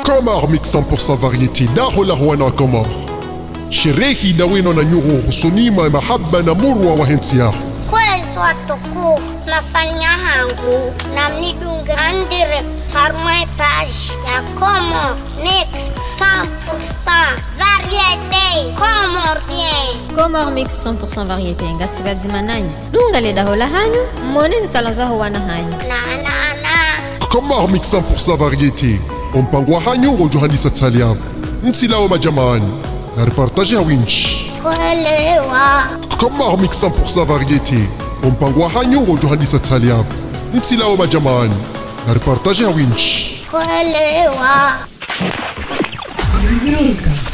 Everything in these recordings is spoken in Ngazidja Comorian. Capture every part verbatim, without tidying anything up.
Comores Mix cent pour cent variété, daho la wana Comores. Sherehi dawe no na nyuho husoni mwa mahaba na murwa wahe ntsi yaho. Kwezi watukufu, mafanya hangu, namnidunge en direct harumwa ye page ya Comores Mix cent pour cent variété comorien. Comores Mix cent pour cent variété, ngasi pvadzima nanyi. Dunga le daho la hanyu, mone ze talent zaho wana hanyu. Na, na, na. Comores Mix cent pour cent variété. O mpango wa hanyu ngodjo handisa tsali yapvo. Ntsi lawo madjamani. Na reportage ya winji. Kwelewa. Comores Mix cent pour cent variété. O mpango wa hanyu ngodjo handisa tsali yapvo. Ntsi lawo madjamani. Na reportage ya winji. Kwelewa.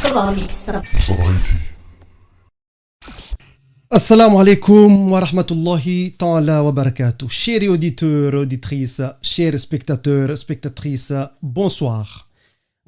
Comores Mix cent pour cent variété. Assalamu alaikum wa rahmatullahi ta'ala wa barakatuh. Chers auditeurs, auditrices, chers spectateurs, spectatrices, bonsoir.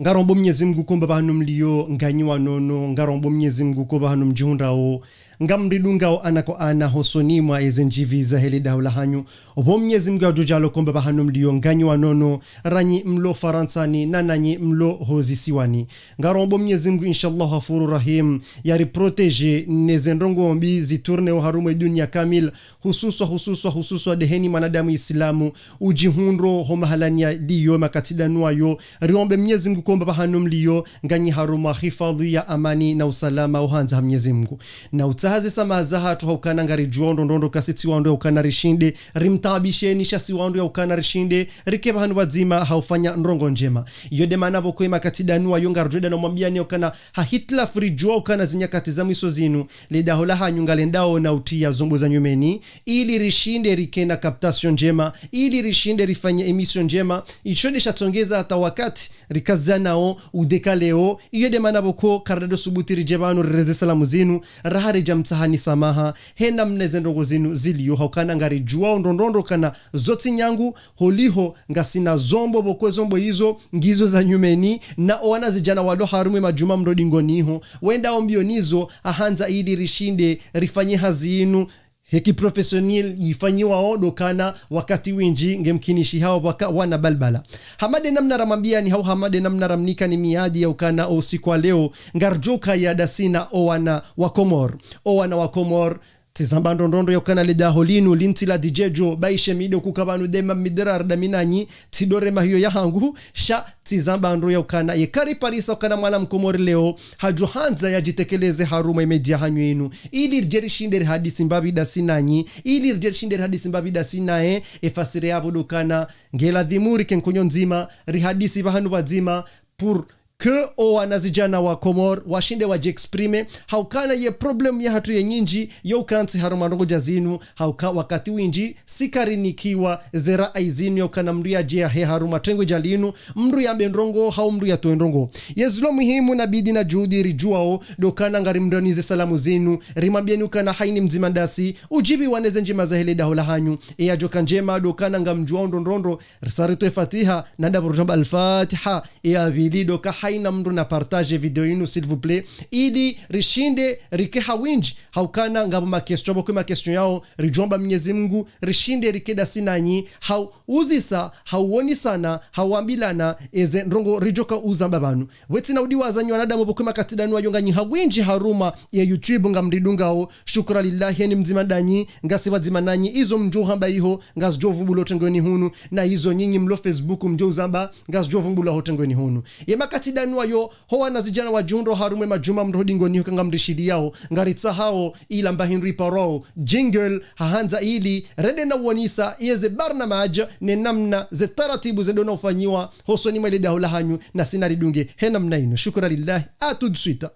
Ngarombo Mnyezi Mngu komba pvahanu mliyo, nganyi wa nono, ngarombo Mnyezi Mngu komba pvahanu mdjihundrawo, ngamridungao ana kwa ana hosoni mwa eze ndjivi zahe le daho la hanyu, opvo Mnyezi Mngu yadjo djalo komba pvahanu mliyo, nganyi wa nono, ranyi mlo Farantsani, na nanyi mlo ho zisiwani. Ngarombo Mnyezi Mngu, inshallah, Ghafuru Rahim, yari protéger neze ndrongo mbi zi tourner o harumwa ye dunia kamil, hususwa, hususwa, hususwa deheni mwanadamu Islamu, udjihundro ho mahalani yaliyo makati danu wayo. Riombe Mnyezi Mngu komba pvahanu mliyo, nganyi harumwa hifadhu ya amani na usalama uhandza ha Mnyezi Mngu. Na utsaha ze samaha zahatru haukana ngaridjuao ndrondrondro kasi tsi wandru yaukana rishinde, rimtaabisheni sha si wandru yaukana rishinde, rike pvahanu pvadzima haufanya ndrongo ndjema. Iyo de mana pvoko ye makati danu wayo ngarudjo dana mwambiani yaukana ha hitilafu ridjuao ukana zinyakati za mwiso zinu, le daho la hanyu ngalendao na utriya zombo za nyumeni, ili rishinde rike na captation ndjema, ili rishinde rifanye émission ndjema, isho de shatsongeza hata wakati rikazanao, udécaler o, iyo de mana pvoko karidjado subuti ridje pvanu rireze salamu zinu, raha ridja mtsahani samaha, he namna ze ndrongo zinu ziliyo haukana ngaridjuao ndrondrondro ukana zo tsi nyangu, holiho ngasina zombo pvoko zombo izo, ngizo za nyumeni, na owanazidjana walo harumwa ye madjumba mro dingoni ho, wendao mbio nizo, ahandza ili rishinde rifanye hazi inu, he ki professionnel yifanyiwao do ukana wakati winji ngemkinishihao pvwaka wana balbala. Hama de namna ramwambiani hau hama de namna ramnikani miadi yaukana o usiku wa leo, ngaridjo kaya dasina owana wa Comores. Owana wa Comores, tsizamba ndrondrondro yaukana le daho linu, lintsi la D J Joe, baishe mido kuka pvanu dema midera arda minanyi, tsidore mahiyo ya hangu, sha tsizamba ndro yaukana, ye kari parisa ukana mwana Mkomori leo, hadjo handza yadjitekeleze harumwa ye media hanyu inu, ili ridje rishinde rihadisi mbapvi dasi nanyi, ili ridje rishinde rihadisi mbapvi dasi naye, efasiri yapvo do ukana, ngeladhimu rike nkonyo ndzima, rihadisi pvahanu pvadzima, pour que owanazidjana wa Comores washinde wadji exprimer, haukana ye problème yahatru ye nyinji, yo ukantsi harumwa ndrongo dja zinu, hauka wakati winji, si karinikiwa ze rayi zinu, yaukana mndru yadje yahe harumwa tengwe dja linu, mndru yambe ndrongo, hau mndru yatowe ndrongo. Ye zilo muhimu na bidi na juhudi ridjuao, do ukana ngarimranize salamu zinu, rimwambieni ukana haini mdzima dasi, udjibiwa neze ndjema zahe le daho la hanyu, eyadjoka ndjema, do ukana ngamdjuao ndrondrondro, risa ritowe Fatiha, na ndapvo rudjamba Al-Fatiha, eya pvili do uka haina mndru na partage video inu, s'il vous plaît, ili rishinde rike ha winji, haukana ngapvo ma question, pvoko ma question yao, ridjomba Mnyezi Mngu, rishinde rike dasi nanyi, hau uzisa, hau wonisana, hau ambilana, eze ndrongo ridjoka uzamba pvanu. Wetsi na udiwaza nyi wanadamu pvoko makati danu wayo nganyi ha winji harumwa ye YouTube ngamridungao, shukura lillahi, eni mdzima danyi, ngasi pvadzima nanyi, izo mdjo hamba iho, ngazidjo vumbulwa ho tengweni hunu, na izo nyinyi mlo Facebook mdjo uzamba, ngazidjo vumbulwa ho tengweni hunu. Ye makati danu wayo, ho wanazidjana wadjihundro harumwa ye madjumba mro dingoni ho uka ngamrishiliyao, ngaritsahao, ila mba hindru iparwao, jingle, hahandza ili, rende na uwonisa, yeze barnamaj, ne namna, ze taratibu ze dona ufanyiwa, hosoni mwa le daho la hanyu, nasi naridunge, he namna inu. Shukura lillahi, à tout de suite.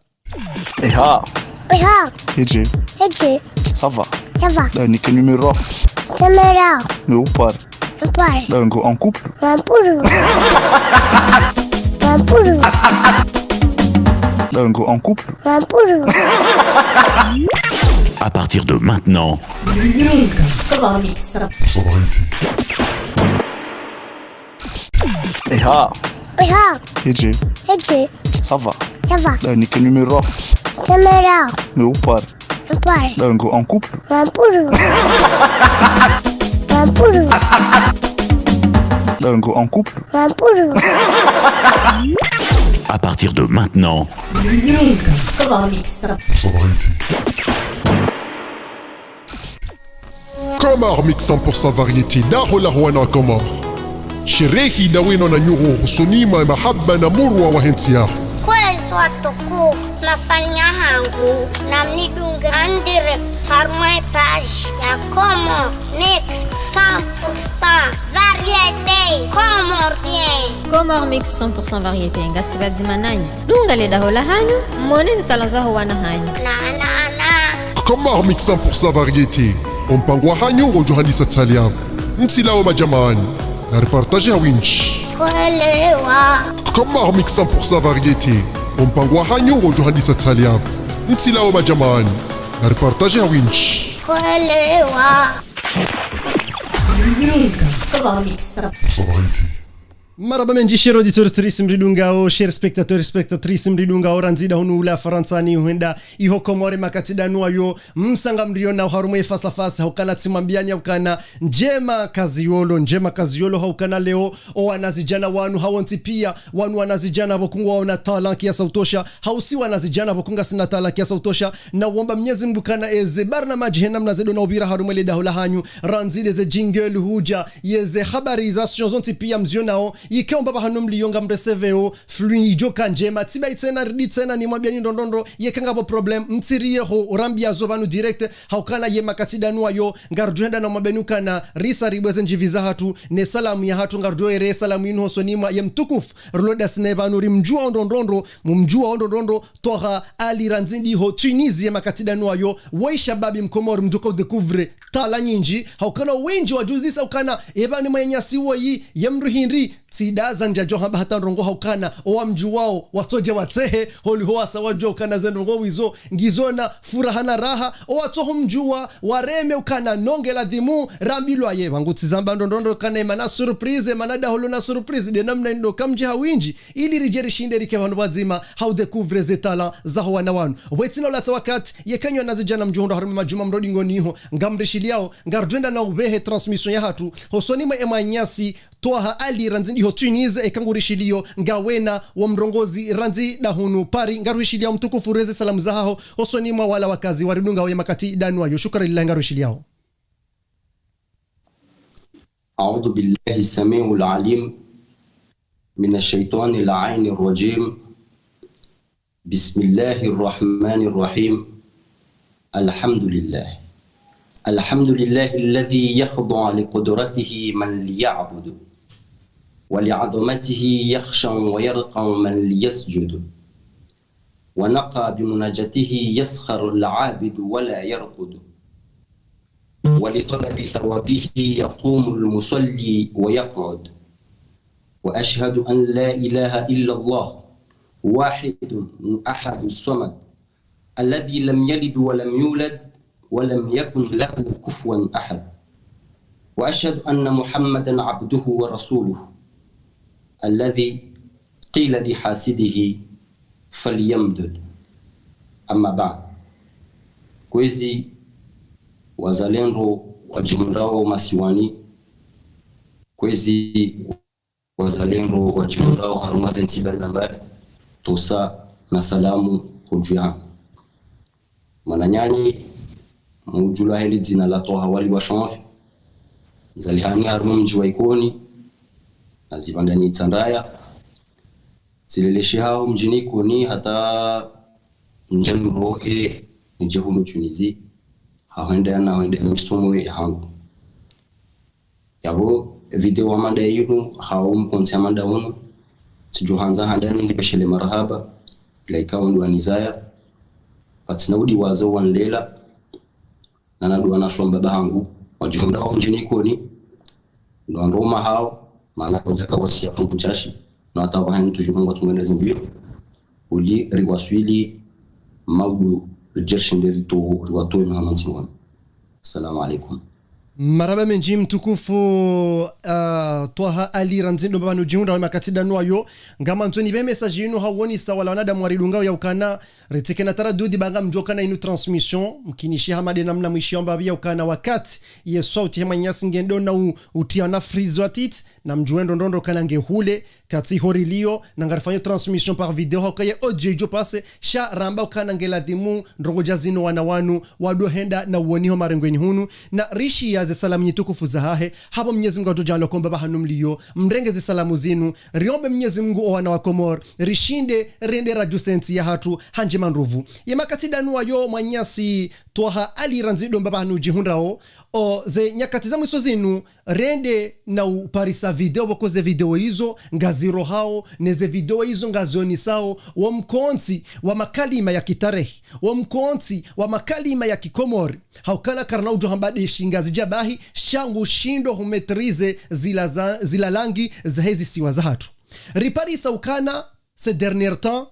Eha. Eha. Hedje. Hedje. Ça va? Ça va. Dani, quel numéro? Numéro. Mais où part? Où part? Dani, en couple? En couple. En couple. Dani, en couple. En couple. À partir de maintenant. Comores Mix. Eha. Eha. Hedje. Hedje. Ça va? Ça va. Dani, quel numéro? Numéro. Mais où part? Où part? Dani, en couple. En couple. En couple. Dani, en couple. En couple. À partir de maintenant. Comores Mix. Comores Mix cent pour cent variété, daho la wana Komori. Sherehi na wino na nyuho husoni mwa mahaba na murwa wa hentsi yaho. Kwezi watukufu, mafanya hangu, namnidunge en direct harumwa ye page ya Comores Mix cent pour cent variété comorien. Comores Mix cent pour cent variété, ngasi pvadzima nanyi. Dunga le daho la hanyu, mwone ze talent zaho wana hanyu. Na, na, na. Comores Mix cent pour cent variété, o mpango wa hanyu ngodjo handisa tsali yapvo. Mtsilawe madjamani, na reportage ya windji. Kwelewa. Comores Mix cent pour cent variété, o mpango wa hanyu ngodjo handisa tsali yapvo. Mtsilawe madjamani, na reportage ya windji. Kwelewa. Comores Mix cent pour cent variété. Marahaba mendji, chers auditeurs, auditrices, mridungao, chers spectateurs, spectatrices, mridungao, randzi dahunu hula Farantsani, hwenda iho Komori makati danu wayo, msanga mriona harumwa ye face à face, hukana tsimwambiani hukana, ndjema kaziyolo, ndjema kaziyolo, hukana leo, o wanazidjana wanu, hawontsi pia, wanu wanazidjana pvoko ngwaona talent kiasi ya utosha, hausi wanazidjana pvoko ngasina talent kiasi ya utosha, na uomba Mnyezi Mngu kana eze barnamaji hena mna zedo na upvira harumwa le daho la hanyu, randzi de ze jingle hudja, yeze habari za science zontsi pia mzionao, yike omba pvahanu mliyo ngamreseveo, flui idjo ka ndjema, tsi bayi tsena, ridi tsena, nimwambiani ndrondrondro, yeka ngapvo problème, mtsiriye ho, urambia zo pvanu direct, haukana ye makati danu wayo, ngarudjo henda na mwambiani ukana, risa ribweze ndjivi za hatru, ne salamu ya hatru, ngarudjo ere salamu inu hosoni mwa ye mtukufu, rulo dasi naye pvanu rimdjuwa o ndrondrondro, mumdjuwa o ndrondrondro, Twaha Ali randzi ndiho Tunisie makati danu wayo, woyi shababi mkomori mdjo ka udécouvre talent nyindji, haukana wendji wadjuzisa ukana, eba ni mwananyasi woyi, ye mdru hindri, tsi daza ndjadjo hamba hata ndrongo haukana, owamdjuwao, watsodja watsehe, holiho wasa wadjuwa ukana ze ndrongo wizo, ngizona, furaha na raha, owatsoho mdjuwa, wareme ukana nonge ladhimu, rambilwa ye, pvangu tsi zamba ndrondrondro kana emana surprise, emana daholo na surprise, de namna ndo kamdji ha windji, ili ridje rishinde rike pvanu pvadzima, ha udécouvre ze talent zaho wana wanu. Pvwatsina ulatsa wakati, yeka nyi wanazidjana mdjuhundra harumwa madjumba mrodi ngoniho, ngamrishiliao, ngarudjo enda na upvehe transmission ya hatru, hosoni mwa emwananyasi, Twaha Ali randzi ndiho Tunisie, eka ngurishiliyo, ngawena, wo mrongozi, randzi dahunu, Paris, ngarishiliao mtukufu reze salamu zahaho, hosoni mwa wala wakazi, waridungao ye makati danu wayo, shukran lillahi ngarishiliao. أعوذ بالله السميع العليم من الشيطان اللعين الرجيم. بسم الله الرحمن الرحيم. الحمد لله. الحمد لله الذي يخضع لقدرته من ليعبد، ولعظمته يخشع ويركع من ليسجد. ونقى بمناجاته يسهر العابد ولا يرقد. ولطلب ثوابه يقوم المصلي ويقعد. وأشهد أن لا إله إلا الله واحد أحد الصمد الذي لم يلد ولم يولد ولم يكن له كفوا أحد. وأشهد أن محمدا عبده ورسوله الذي قيل لحاسده فليمدد. أما بعد. Kwezi wazalendo wadjihundrao masiwani, kwezi wazalendo wadjihundrao harumwa ze ntsi mbali na mbali, tsontsi na salamu hudju yahangu. Mwananyanyu, mdjulwa heli dzina la Twaha Ali wa Shanfi, ndzalihani harumwa mdji wa Ikoni, na zipvandani Itsandraya, zilelesheha ho mdjini Ikoni hata ndjanirohe nidje hunu Tunisie, ha hwenda na hwenda misomo yahangu. Yapvo video wa mada yinu, hau mkontsi wa mada wunu, tsidjo handza handani nipveshele marahaba, ila ikao ndo wanizaya, pvatsina udiwaza wanilela, na nadua na shomba bahangu, wadjihundrao mdjini Ikoni, ndo wandru wahao, mana kwadjaka wasiya pvumvu shashi, na hata pvahanu tsidjo mungu atsungwenda zimbiyo, uli riwaswili maudu ridjerishinde rito riwatowe mihama ntsiwona. Assalamu alaikum. Marahaba mendji mtukufu, ah, Twaha Ali randzi ndo mbapvi hanu udjihundrawo ye makati danu wayo. Ngamandzo nipve message yinu hawonesa wala wanadamu waridungao ya ukana ritsike na taradudi ba ngamdjo kana inu transmission, mkinishiha made namna mwishiyo mbapvi ya ukana wakati ye sauti he mwananyasi ngendo na u-, utriya na freeze watiti, namdjuwe ndrondrondro kana nge hule, katsi ho rilio, na ngarifanyo transmission par vidéo, hauka ye audio idjo passer, sha ramba ukana nge ladhimu, ndrongoo dja zinu wana wanu, wado henda na uwoniho marengweni hunu, na rishiya ze salamu nyitukufu zahahe, hapvo Mnyezi Mungu atodjaliya ko mbapvi hanu mlio, mrenge ze salamu zinu, riombe Mnyezi Mungu o wana wa Komori, rishinde, rende radjuse ntsi yahatru, ha ndjema ndrupvu. Ye makati danu wayo mwananyasi Twaha Ali randzi ndo mbapvi hanu udjihundrawo, o ze nyakati za mwiso zinu, rende na uparisa vidéo, pvoko ze vidéo izo, ngazirohao, ne ze vidéo izo ngazionesao, wo mkontsi wa makalima ya kitarehi, wo mkontsi wa makalima ya kikomori, haukana karina udjo hamba nde shingazidja bahi, sha ngushindo humaîtriser zila za, zila langue zahe zisiwa zahatru. Riparisa ukana, ces derniers temps,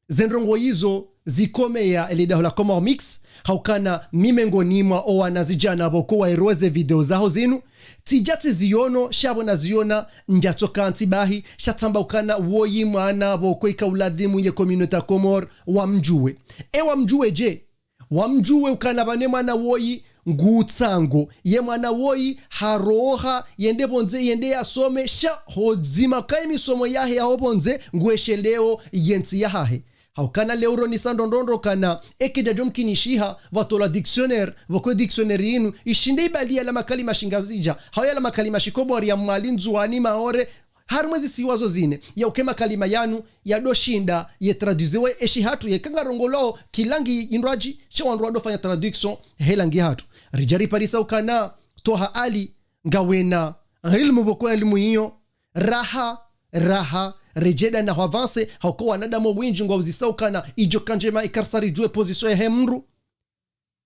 ze ndrongoo izo zikomeya le daho la Comores Mix, haukana mi mengoni mwa o wanazidjana pvoko waerewa ze vidéo zaho zinu, tsidja tsiziono, sha pvo naziona, ndjatsoka ntsi bahi, sha tsamba ukana woyi mwana pvoko ika uladhimu ye communauté ya Comores wamdjuwe. E wamdjuwe dje? Wamdjuwe ukana pvanu ye mwana woyi ngu tsango, ye mwana woyi haroha, yende pvondze, yende yasome, sha hodzima kaye misomo yahe yaho pvondze, nguesheleo ye ntsi yahahe. Haukana leo uronesa ndrondrondro kana, eka idjadjo mkinishiha, pvatolwa dictionnaire, pvoko dictionnaire yinu, ishinde ibaliya la makalima shingazidja, hau yala makalima shikomori ya Mwali, Ndzuwani, Maore, harimwa ezisiwa zo zine, ya uka ye makalima yanu, yado shinda, ye traduisiwe eshihatru, yeka ngarongolwao, ki langue indrwadji, sha wandru wado fanya traduction, he langue yahatru. Ridja riparisa ukana, Twaha Ali, ngawena, ilmu pvoko ilmu iyo, raha, raha, redjeda na hwavanse, hauka wanadamu wendji ngwauzisao ukana, idjo ka ndjema eka risa ridjuwe position yahe mndru.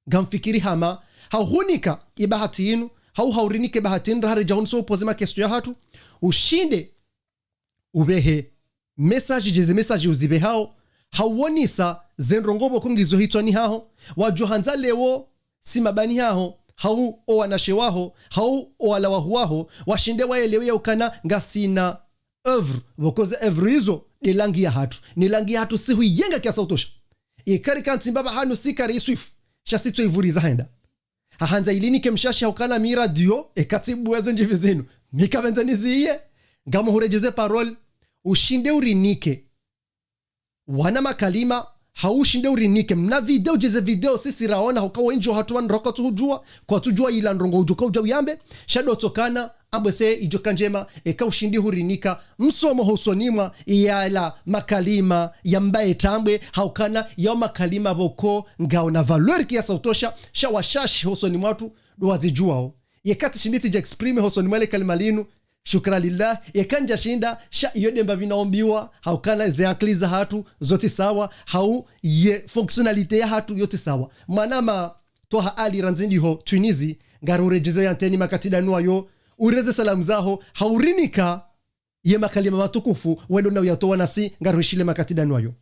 Ngamfikiri hama, hauhunika ye bahati yinu, hau haurinike bahati yinu, raha ridja hunu so upoze ma question yahatru, ushinde, upvehe message, dje ze message uzipvehao, hauwonesa ze ndrongoo pvoko ngizo hitswani haho, wadjo handza leo, si mabani haho, hau o wanashe waho, hau o wala wahu waho, washinde waelewe ya ukana ngasina œuvre, pvoko ze œuvre izo, nde langue yahatru, ne langue yahatru si huyenga kiasi utosha. Eka rika ntsi mbapvi hanu si kari iswifu, sha si tso ivuriza henda. Hahandza ilinike mshashi haukana mi radio, eka tsibuwa ze ndjivi zinu. Mi kapvendza niziye, ngam huredjeze parole, ushinde urinike. Wana makalima, hau ushinde urinike. Mna vidéo, dje ze vidéo, sisi raona, hauka wendji wahatru wandru kwatsu hudjuwa, kwatsudjuwa ila ndrongoo udjo ka udja uyambe, sha ndo tsokana, ambwe se idjo ka ndjema, eka ushindi hurinika, msomo hosoni mwa, yala makalima, yambaye tambwe, haukana, yao makalima pvoko, ngaona valeur kiasi utosha, sha washashi hosoni mwatru, ndo wazidjuwao. Yeka tsishindi tsidja exprimer hosoni mwa le kalima linu, shukra lillah, yeka ndjashinda, sha iyo nde mbapvi naombiwa, haukana ze akili zahatru, zo tsi sawa, hau ye fonctionnalité yahatru, yo tsi sawa. Mwanama, Twaha Ali randzi ndiho Tunisie, ngaruredjeze ye antenne makati danu wayo, ureze salamu zaho, haurinika ye makalima matukufu, wendo na uyatowa nasi, ngaruhishile makati danu wayo.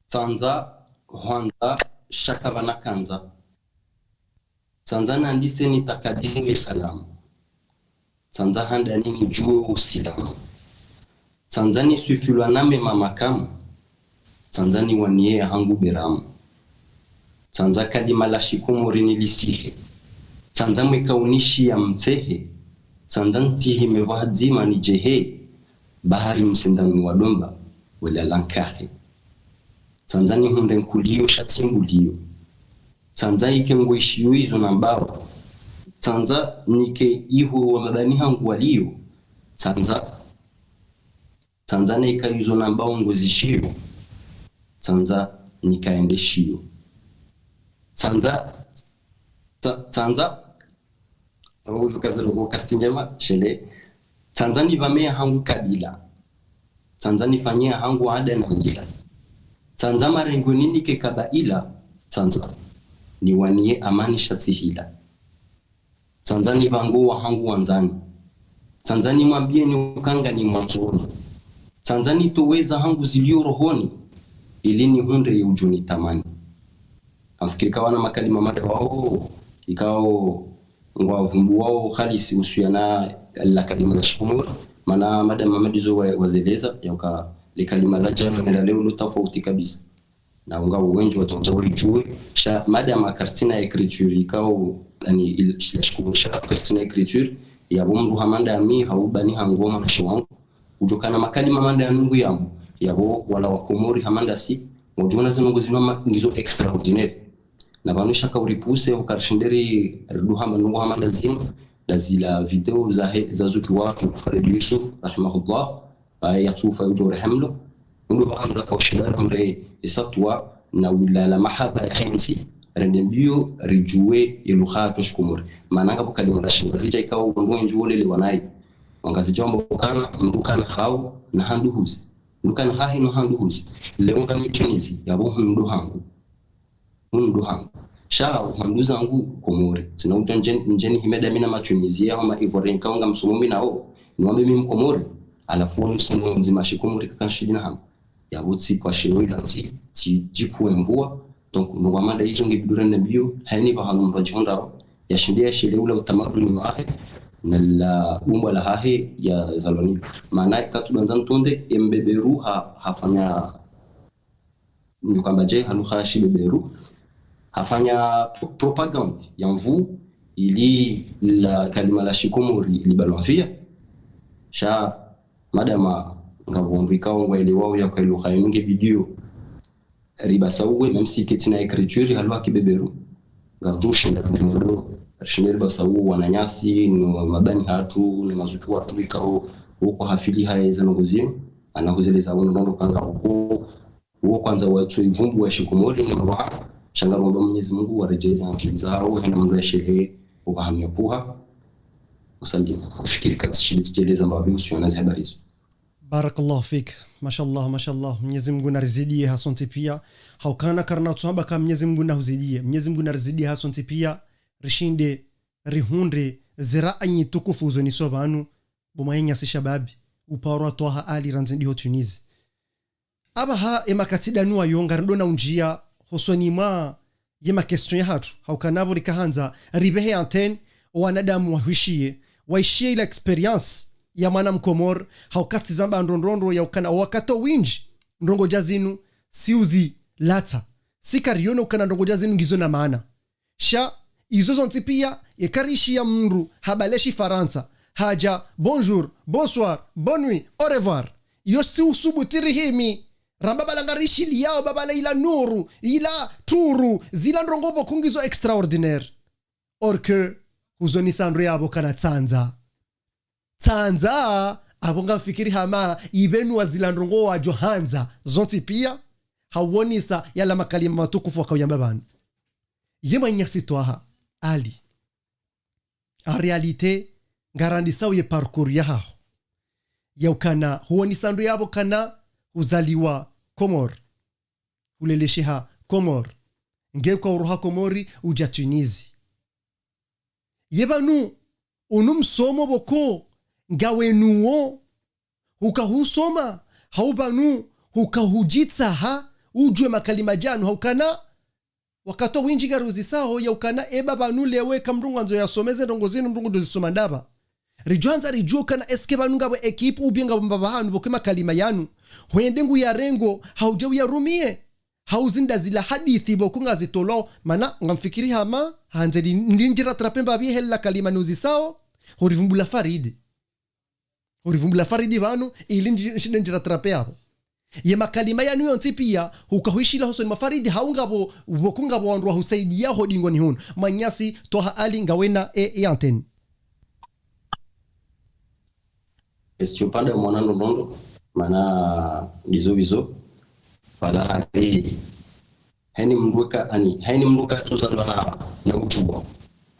Tsandza, hwandza, sha kapvana kandza. Tsandza nandise nitakadimu ye salamu. Tsandza handani nidjuwe usilamu. Tsandza niswifilwa na mema makamu. Tsandza niwaniye yahangu beramu. Tsandza kalima la shikomori nilisihe. Tsandza mweka unishiya mtsehe. Tsandza ntsihime pvwadzima nidjehe. Bahari msendami wa domba, wela lankahe. Tsandza nihundre nkuliyo sha tsi mbuliyo. Tsandza ike ngwishiyo izo nambao. Tsandza nike iho wa mabani hangu waliyo. Tsandza, tsandza neka izo nambao ngozishiyo. Tsandza nikaendeshiyo. Tsandza, tsa-, tsandza, Tsawo ujo kazero ngo kastinjema, shele. Tsandza nipvame yahangu kabila. Tsandza nifanye yahangu ada na mila. Tsandza marengwe ninike kabaila. Tsandza niwaniye amani sha tsi hila. Tsandza nipvango wahangu wandzani. Tsandza nimwambiyeni uka nganimwandzoni. Tsandza nitowe zahangu ziliyo rohoni, ili nihundre ye ujo nitamani. Ngamfikiri ka wana makalima mada wao, ikao ngwavumbuwao halisi uhusiana la kalima la shikomori, mana mada mama ndizo wa-, wazeleza, yauka le kalima la djana na la leo lo tafauti kabisa. Na unga wendji watsondza walijue, sha mada ma kartsina écriture ikao, yani, il-, la shikomori sha kartsina écriture, yapvo mndru hama ndami, hau bani hangu mwanashe wangu, udjokana makalima manda ya nungu yambo, yapvo wala wa Komori hama ndasi, wadjona zinu ngizo ma-, ngizo extraordinaire. Na pvanu shaka uripuse, ukarishinde ri-, riduha ma nungu hama ndazima, ndazila video zahe, zazuki watu, Farid Yusuf, rahimahullah, baye yatsufa udjo rehemlo, undru pvahanu raka ushindana mre isatwa na ulala mahaba ya hentsi, rende mbio ridjue ye lugha yatru shikomori. Mana ngapvo kalima la shingazidja ikao wandru wendji wolelewa nayi. Wangazidja wamba ukana, mndru kana hahu na handuhuzi. Mndru kana hahe no handuhuzi. Leo ngami Tunisie, yapvo hu mndru hangu. Hu mndru hangu. Sha hu handuhuzi hangu Komori. Tsina udja ndje-, ndjeni hime ndami na ma Tunisiens, hama Ivoiriens, ikao ngamsomo mi nao. Niwambe mi Mkomori. Halafu wanu sinu ndzima shikomori kaka nshidi na hangu. Yapvo tsi pvwa shilo ila ntsi, tsi djipu embua. Donc, no wa mada izo nge bidure ne mbio, hayini pvahanu mradji hondao, yashinde yashele ula utamaduni wahe, na la umbwa lahahe ya zalwani. Mana ikatsu bandza ntonde, ye mbeberu ha-, hafanya, ndjukamba dje, ha lugha ya shibeberu, hafanya pro-, propagande ya nvu, ili la kalima la shikomori libalwa nvia. Sha, madama ngapvo wandru ikao ngwaelewao yauka ye lugha yinu nge bidi ribasauwe, même si ketsina écriture, ha lugha ya kibeberu. Ngapvo shindana na mwendo, rishinde ribasauwe wananyasi, no mabani hatru, no mazuki watru ikao, woko hafili haye za nungu zinu, ana huzeleza wano nono kanga woko, wo kwandza watsu ivumbuwa shikomori ni mwana, sha ngaromba Mwenyezi Mungu waredjeze ankili zao, hena mndru yashele, upvahanu yapvuha. Usalima. Ufikiri katsi shili tsidjeleza mbapvi uhusiana ze habari izo. Barakallahu fik. Mashallah, mashallah. Mwenyezi Mungu narizidie hasontsi pia. Haukana karina tsuhamba ka Mwenyezi Mungu nahuzidie. Mwenyezi Mungu narizidie hasontsi pia. Rishinde, rihundre, zera anyi tukufu uzo niso pvanu. Bo mwananyasi shababi. Uparwa Twaha Ali randzi ndiho Tunisie. Apvaha ye makati ndanu wayo ngarendo na undjia hosoni mwa ye ma question yahatru, haukana pvo rikahandza ripvehe antenne, o wanadamu wahwishiye, waishiye ila expérience ya mwana Mkomori, hauka tsi zamba ndrongoo ndro yaukana o wakati windji, ndrongoo dja zinu, si uzilatsa. Si kariono ukana ndrongoo dja zinu ngizo na maana. Sha, izo zontsi pia, yeka rishiya mndru habale shifarantsa, hadja, bonjour, bonsoir, bonne nuit, au revoir. Iyo si usubuti rihimi, ramba bala ngarishiliyao, babala ila nuru, ila turu, zila ndrongoo pvoko ngizo extraordinaire. Or que, huzonisa ndro yapvo kana tsandza. Tsandza, apvo ngamfikiri hama, ipvenu wa zila ndrongoo wadjo handza, zontsi pia, hauonesa yala makalima matukufu wakauyamba pvanu. Ye mwananyasi Twaha Ali. En réalité, ngarandisao ye parcours yahaho. Yaukana, huonesa ndro yapvo kana huzaliwa Komori. Hulelesheha Komori. Nge uka uroha Komori, udja Tunisie. Ye pvanu, unu msomo pvoko, ngawe nuwo, uka husoma, hau pvanu, uka hudjitsaha, udjuwe makalima djanu, haukana, wakati windji ngariuzisaho, yaukana, eba pvanu leo eka mndru ngwandzo yasome ze ndrongoo zinu mndru ngudo zisoma ndapvi. Ridjo handza ridjuwe ukana est-ce que pvanu ngapvo équipe ou bien ngapvo mbapvi hanu pvoko makalima yanu. Hwende nguyarengo, haudje uyarumiye. Hauzinda zila hadisi pvoko ngazitolwao, mana ngamfikiri hama, handze li-, ndinjira trape mbapvi hela kalima niuzisao, hurivumbula Faridi. Hurivumbula Faridi pvanu, ili nji-, nshinde njira trape apvo. Ye makalima yanu yontsi pia, uka huishila hosoni mwa Faridi, hau ngapvo, pvoko ngapvo wandru wahusaidia ho dingoni hunu. Mwananyasi, Twaha Ali, ngawena e, e antenne. Esi upande mwana ndrongoo ndro, mana ndizo wizo, pvala hari, heni mndru ka, ani, heni mndru katsuzalwa na, na udjuwa.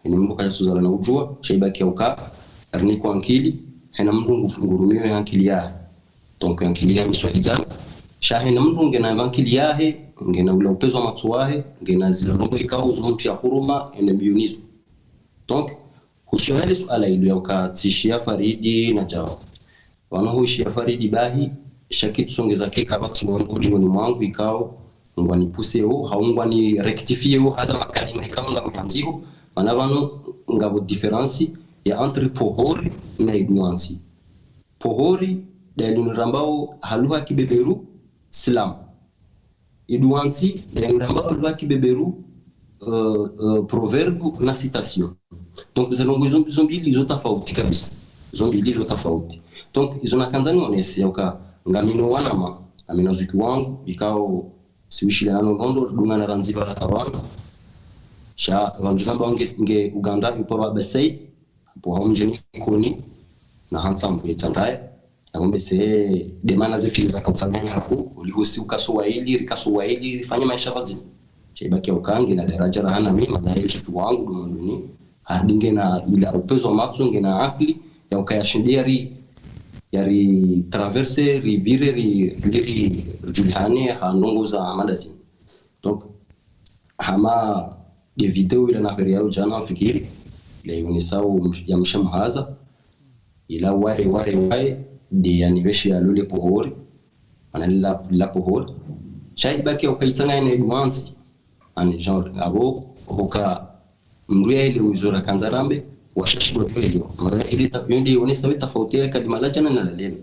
Heni mndru katsuzalwa na udjuwa, sha ibaki yauka, rinikwa ankili, hena mndru ngufu-, ngurumiyo ye ankili yahe. Donc, ye ankili ya miswa hidjana. Sha hena mndru ngena ankili yahe, ngena ula upvezo wa matso wahe, ngena zila ndrongoo ikao uzo mndru ya huruma, ene mbio nizo. Donc, husiana le suala ilo yauka tsishiya Faridi na djawo. Pvanu huishiya Faridi bahi, sha kitsongeza keka pvatsi wandru dingoni mwangu ikao, ngwani pousseo, hau ngwani rectifieo, hata makalima ikao ngamwandziho, mana pvanu ngapvo différence ya entre pohori na iduantsi. Pohori, nde linu rambao ha lugha kibeberu, slam. Iduantsi, nde linu rambao ha lugha kibeberu, euh, euh, proverbe na citation. Donc, ze ndrongoo izo, izo mbili izo tafauti kabisa. Izo mbili izo tafauti. Donc, izo nakandza nionese yauka, ngamina wanama, ngamina zuki wangu, ikao siwishile nao ndrongoo, ridungana randzi pvala tawana. Sha, pvandru zamba nge, nge Uganda, yupo Baba Said, hapo hao mdjeni Ikoni, na hantsa mbu yetsandaya. Yakombe se, nde mana ze fikira zaka utsanganya haku, uliho si uka Swahili, rika Swahili, rifanye maesha pvadzima. Sha ibaki yauka ngena daraja raha na mi, mana ye zuki wangu, dumanduni, harudi ngena ila upvezo wa matso, ngena akili, yauka yashinde yari, yari traverse, ripvire, ri, ri, ri, ridjulihane, ha ndrongoo za mada zinu. Donc, hama nde video ila nahweleao djana mfikiri, ila yonesao ya mshe Muhaza, ila waye, waye, waye, nde yanipveshe ya lule pohori, mana lila, lila pohori. Sha ibaki yauka itsanganya na iduantsi, ani genre, apvo, huka, mndru yaelewe izo rakandza rambe, washashi wadjo elewa. Mana ile ta, yo nde yonesa we tafauti ya kalima la djana na la leo.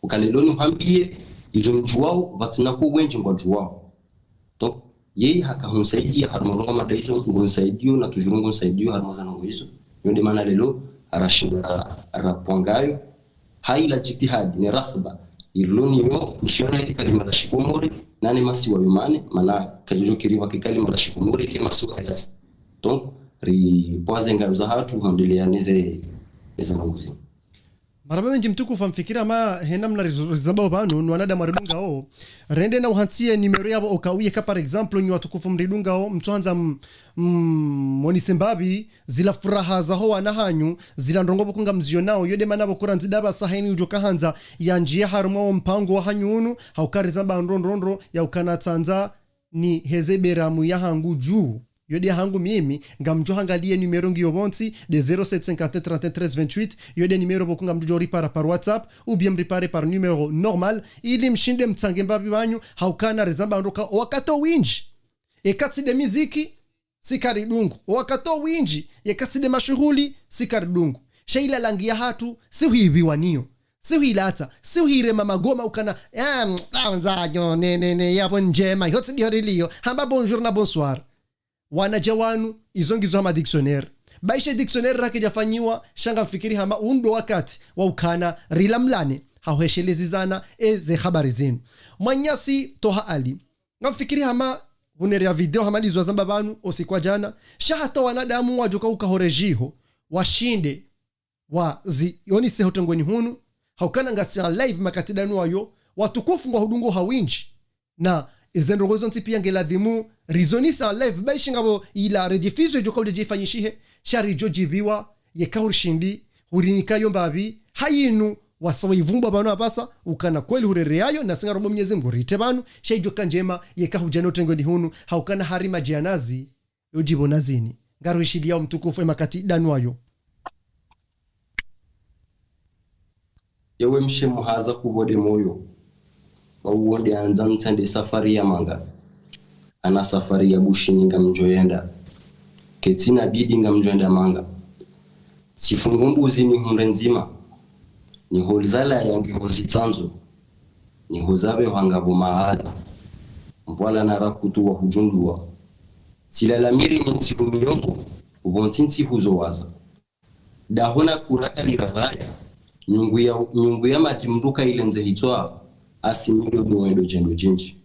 Huka leo ni uhambie, izo mdjuwao, pvatsina ko wendji ngwadjuwao. Donc, yeye haka hunisaidia harumwa ndrongoo mada izo, ngunisaidio, na toujours ngunisaidio harumwa za ndrongoo izo. Yo nde mana leo, rashinda ra, rapvangayo, ha ila djitihadi, ne raghba, irilo nayo, uhusiana ili kalima la shikomori, nane masiwa yo mane, mana, kalijo kiriwa ke kalima la shikomori, ke masiwa yasi. Donc, ripvaze ngayo zahatru, hwendelea neze, neze ndrongoo zinu. Marahaba mendji mtukufu, ngamfikiri hama hena mna rizo-, rizambao pvanu, ni wanadamu waridungao. Rende na uhantsie numéro yapvo oka uye ka, par exemple, nyi watukufu mridungao, mtsuhandza m-, m-, monise mbapvi, zila furaha zaho wana hanyu, zila ndrongoo pvoko ngamzionao, yo nde mana pvoko randzi ndapvasa heni udjo kahandza, yandjie harumwa wo mpango wa hanyu unu, hauka rizamba ndro ndro ndro, yauka natsandza, niheze beramu yahangu dju. Yo nde yahangu mimi, ngamdjo hangalie numéro ngiyo pvontsi, nde zéro sept cinquante et un trente et un treize vingt-huit, yo nde numéro pvoko ngamdjo ripara par WhatsApp, ou bien mripare par numéro normal, ili mshinde mtsange mbapvi pvanyu, hauka na rizamba ndro ka, wakati windji. Eka tsi nde miziki, si karidungu. Wakati windji, yeka tsi nde mashuhuli, si karidungu. Sha ila langi yahatru, si huipviwa nayo. Si huilatsa, si huirema magoma ukana, ya, mm, ah, ndzanyo, ne, ne, ne, yapvo ndjema, yotsi ndiyo riliyo, hamba bonjour na bonsoir. Wanadja wanu, izo ngizo hama dictionnaire. Ba ishe dictionnaire rake djafanyiwa, sha ngamfikiri hama undro wakati, wa ukana, rilamlane, ha uheshelezizana, eze habari zinu. Mwananyasi Toha Ali. Ngamfikiri hama hunerea video hama ndizo wazamba pvanu, osiku wa djana. Sha hata wanadamu wadjoka uka ho rejiho, washinde, wazionise ho trengweni hunu, haukana ngasi en live makati ndanu wayo, watukufu ngwahudungao ha windji. Na ize ndrongoo zontsi pia ngeladhimu, rizionise en live, ba ishi ngapvo ila rediffusion idjoka udja ifanyishihe, sha ridjo djipviwa, yeka hurishindi, hurinika yo mbapvi, ha yinu, wasa waivumba pvanu apvasa, ukana kweli hurereayo, nasi ngaromba Mwenyezi Mungu rite pvanu, sha idjoka ndjema, yeka hudja no trengweni hunu, haukana hari madjianazi, yo djipvo nazini. Ngaruishiliyao mtukufu e makati ndanu wayo. Yewe mshe Muhaza kupvo nde moyo. Wauwo nde andza ntsende safari ya manga. Ana safari ya Bushini ngamdjo yenda. Ketsina bidi ngamdjo yenda manga. Tsifungu mbuzi nihundre ndzima. Niho zala yangu ho zitsandzo. Niho zapve hwanga pvo mahala. Mvwala na rakutu wa hudjundruwa. Tsilalamiri ni ntsihu miyongo, pvontsi ntsihu zo waza. Daho na kura kaliraraya, nyungu ya, nyungu ya madji mndru kailendze hitswa, asi mido do wendo djendo djindji.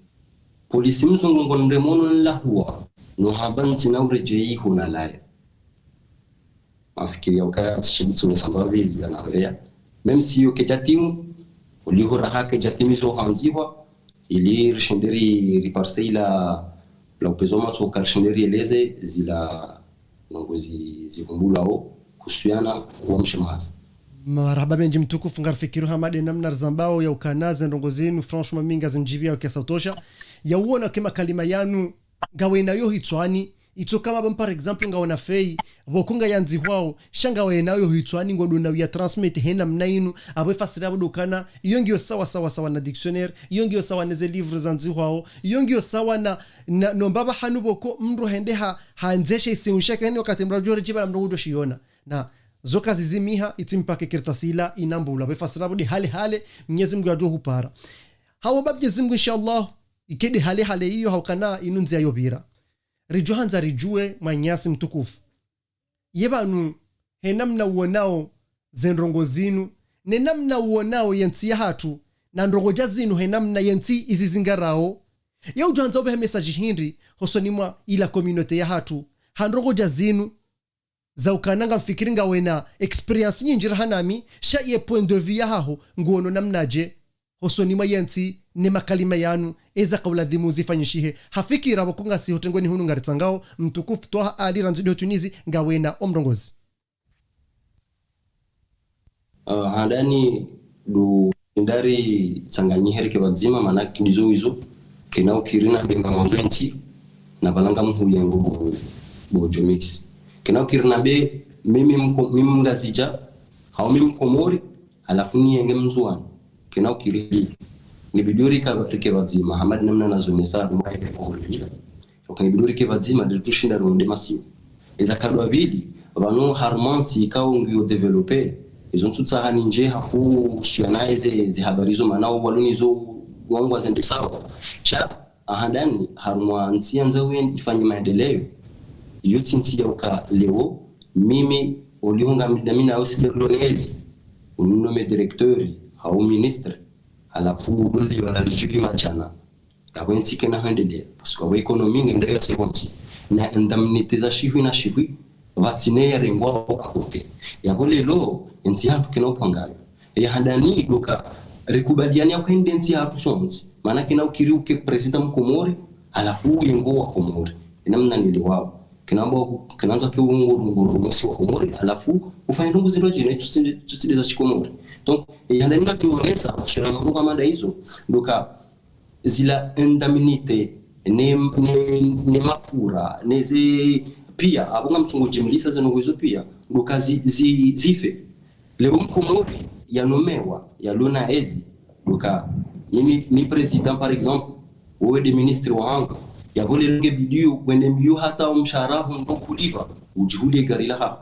Polisi mzungu ngonde mono nlahuwa, no hamba ntsina uredjeyi ho nalaya. Mafikiri ya ukaya tsishibitsu ne samba bizi ya nawereya. Même si yo kedjatimu, oliho raha kedjatimizo handzihwa, ili rishinde ri, riparse ila, la upvezo matso ka rishinde rieleze zila ndrongoo zi, zivumbulwao, kuhusiana wa mshe Muhaza. Marahaba mendji mtukufu, ngarifikiri hama nde namna rizambao ya ukana ze ndrongoo zinu, franchement, mi ngazindjipviao kiasi utosha. Ya uona ke makalima yanu, ngawe nayo hitswani, Itso kama ba, par exemple, ngawona feuille, pvoko ngayandzihwao, sha ngawenayo hitswani, ngodjo na uya transmettre he namna inu, apvo efasiri apvo ndo ukana, iyo ngiyo sawa, sawa, sawa na dictionnaire, iyo ngiyo sawa neze livre zandzihwao, iyo ngiyo sawa na, na, no mbapvi hanu pvoko mndru hende ha, handzeshe isimu shake, heni wakati mradjore shiba na mndru ngudjo shiona. Na zo kazizimiha, itsi mpaka kartasi ila inambulwa. Pvo efasiri apvo nde hale hale, Mnyezi Mngu yadjo hupara. Hawo ba Mnyezi Mngu, inshallah, ike nde hale hale iyo, ha ukana inu ndzia yopvira. Ridjo handza ridjuwe mwananyasi mtukufu. Ye pvanu, he namna uwonao ze ndrongoo zinu, ne namna uwonao ye ntsi yahatru, na ndrongoo dja zinu he namna ye ntsi izi zingarao. Ye udjo handza upvehe message hindri, hosoni mwa ila communauté yahatru, ha ndrongoo dja zinu, za ukana ngamfikiri ngawena expérience nyindji raha nami, sha ye point de vue yahaho, nguono namnadje, hosoni mwa ye ntsi ne makalima yanu, eza kauladhimu zifanyishihe. Ha fikira pvoko ngasi ho tengweni hunu ngaritsangao, mtukufu Twaha Ali randzi ndo Tunisie, ngawena omrongozi. Ah, handani ndo shinda ritsanganyihe rike pvadzima, mana ndizo izo, kena ukiri nambe ngamwandzo entsi, na pvala ngamhuyengo bo, bo Jomix. Kena ukiri nambe, mimi mko-, mimi mngazidja, hau mimi mkomori, halafu niyenge mndzuwani. Kena ukiri. Ngebidi rika-, rike pvadzima, hama namna nazonesa, mwaye kuhulila. Pvoka ngebidi rike pvadzima, nde ritsushinda ronde masiwa. Eza kadwa pvili, pvanu harumwa ntsi ikao ngiyo développé, izo ntsutsaha nindje haku suyana eze, ze habari zo, mana wo waluni zo wangu wazende sawa. Sha, ahandani, harumwa ntsi yandza uwe ifanye maendeleo, iyo tsi ntsi ya uka leo, mimi, oliho ngamdamina au site lyonnaise, unome directeur, hau ministre, halafu undi wala lishuki madjana. Yapvo entsi kena hwendelea, parce que apvo économie ngenda ya seconde. Na indemnité za shihwi na shihwi, pvatsina ya rengwa à côté. Yapvo leo, entsi yahatru kena upangayo. Ya handani ndo uka, rikubaliane ya kwende entsi yahatru sontsi. Mana kena ukiri uke président mkomori, halafu uyengo wa Komori. Ina mna nili wao. Kena mbo, kena ndzo ke ungu, ungu, ungu, si wa Komori, halafu ufanye ndrongoo zindru djina, itsu tsinde, itsu tsinde za shikomori. Donc, ya handani na tuonesa, shura mambo kama nda izo, ndo uka, zila indemnité, ne, ne, ne mafura, ne ze, pia, apvo ngamtsungo jimlisa ze ndrongoo izo pia, ndo uka zi, zi, zife. Leo mkomori, yanomewa, yalona ezi, ndo uka, mimi, mi président, par exemple, wewe nde ministre wahangu, yapvo leo ngebidi yo, wende mbio hata omshahara ho ndo kulipva, udjihulie gari lahaho,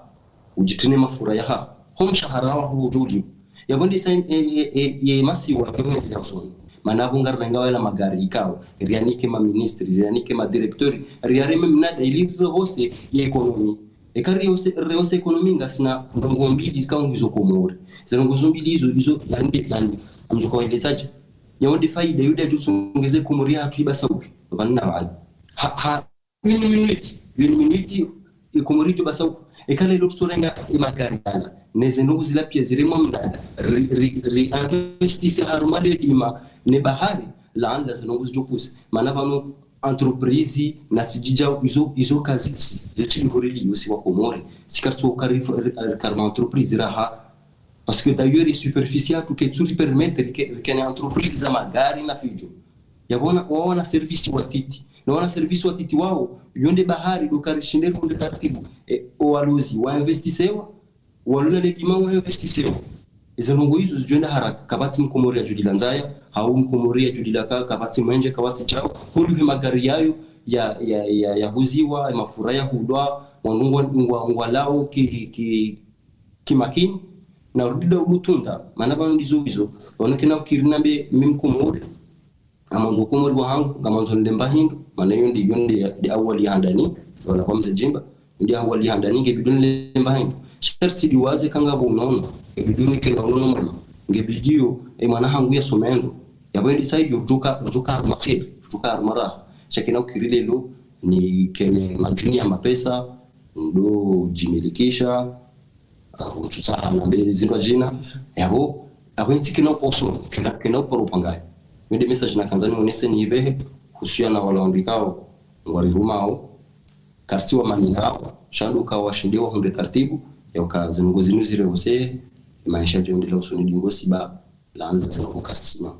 udjitrine mafura yahaho, ho mshahara waho udjo ulipvwa. Yapvo ndisa ye, ye, ye, ye masiwa djo hwendelea usoni. Mana apvo ngarina ngawa yala magari ikao, rianike ma ministre, rianike ma directeur, riareme mnada ili rihose ye économie. Eka rihose, rihose économie ngasina ndrongoo mbili zikao ngizo Komori. Ze ndrongoo zo mbili izo, izo, yande, yande, amdjo kawaelezadje. Yaonde faida, yuda djo songeze Komori yahatru ibasauke. Pvanu na pvale. Ha, ha, une minute, une minute, e Komori djo basauka. Eka leo tsorenga e magari yala. Ne ze ndrongoo zila pia ziremwa mnada. Ri, ri, ri investise harumwa le dima, ne bahari, laanda ze ndrongoo zidjo pousse. Mana pvanu entreprise, na tsidjidja izo, izo kazitsi. Yo tsi mihoreli, yo si wa Komori. Si kartso kari, ri, ri, karma entreprise raha. Parce que d'ailleurs, e superficie yahatru ketsu ri permettre rike, rikene entreprise za magari na fidjo. Yapvo na, waona service watiti. Na wana service watiti wao, yonde bahari, ndo uka rishinde runde taratibu. E, o walozi, wa investisewa, walona le dima wa investisewa. Eze ndrongoo izo zidjo enda haraka, kapvatsi mkomori yadjo lila ndzaya, hau mkomori yadjo lila ka, kapvatsi mwenje, kapvatsi djao, holiho magari yayo, ya, ya, ya, ya huziwa, e mafura ya hudwa, wandru ngwa, ngwa, ngwalao ki, ki, kimakini, na rudi nda udutunda, mana pvanu ndizo izo, pvanu kena ukiri nambe mi mkomori, ngamwandzo Komori wahangu, ngamwandzo nilemba hindru, mana yo nde, yo nde, nde awali ya handani, wala kwa mze jimba, nde awali ya handani, ngebidi nilemba hindru. Sharti ndiwaze kanga pvo unono, ngebidi nikena unono mwana, ngebidi yo, e mwana hangu yasome ndo, yapvo ndisa iyo rudjuka, rudjuka harumwa kheri, rudjuka harumwa raha. Sha kena ukiri leo, nikene madjuni ya mapesa, ndo djimilikisha, ah, utsutsaha nambe zindru djina. Yapvo, apvo entsi kena uposo, kena, kena uparo pangayo. Yo nde message nakandza nionese nipvehe, husuyana wala wandru ikao, ngwarirumao, kartsi wa mani nao, sha ndo uka washinde wahundre taratibu, ya uka ze ndrongoo zinu zirehose, maesha djo endelea usoni dingo siba, laanda ze ndrongoo kasima.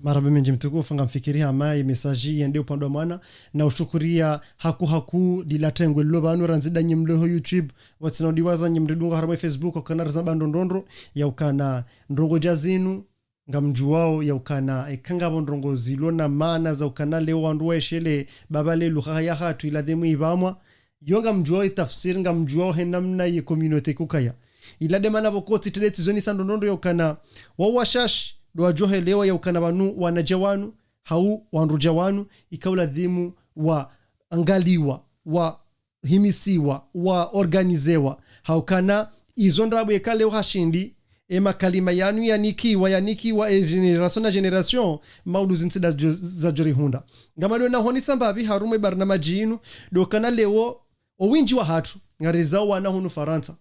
Marahaba mendji mtukufu, ngamfikiri hama ye message yende upande wa mwana, na ushukuria haku haku dila tengwe lilo pvanu randzi nda nyi mlo ho YouTube, watsina udiwaza nyi mridunga harumwa Facebook, ukana rizamba ndrongoo ndrongoo, ya ukana ndrongoo dja zinu, ngamdjuwao ya ukana, eka ngapvo ndrongoo zilo na maana za ukana leo wandru waeshelee, baba le lugha ya hatru ila dhwimwi ipvamwa, yo ngamdjuwao itafsiri, ngamdjuwao he namna ye communauté kukaya. Ila nde mana pvoko tsi tele tsi zoni sa ndrongoo ndrongoo ya ukana, wao washashi, ndo wadjo helewa ya ukana pvanu, wanadja wanu, hau wandru dja wanu, ika uladhimu waangaliwa, wahimisiwa, waorganizewa. Ha ukana, izo ndrabo yeka leo hashindi, e makalima yanu yanikiwa, yanikiwa e génération na génération, maudu zintsi nda djo-, zadjo rihundra. Ngamdjo na honisa mbapvi harumwa e barnamaji inu, ndo ukana leo, o windji wa hatru, ngarizao wana hunu Farantsa.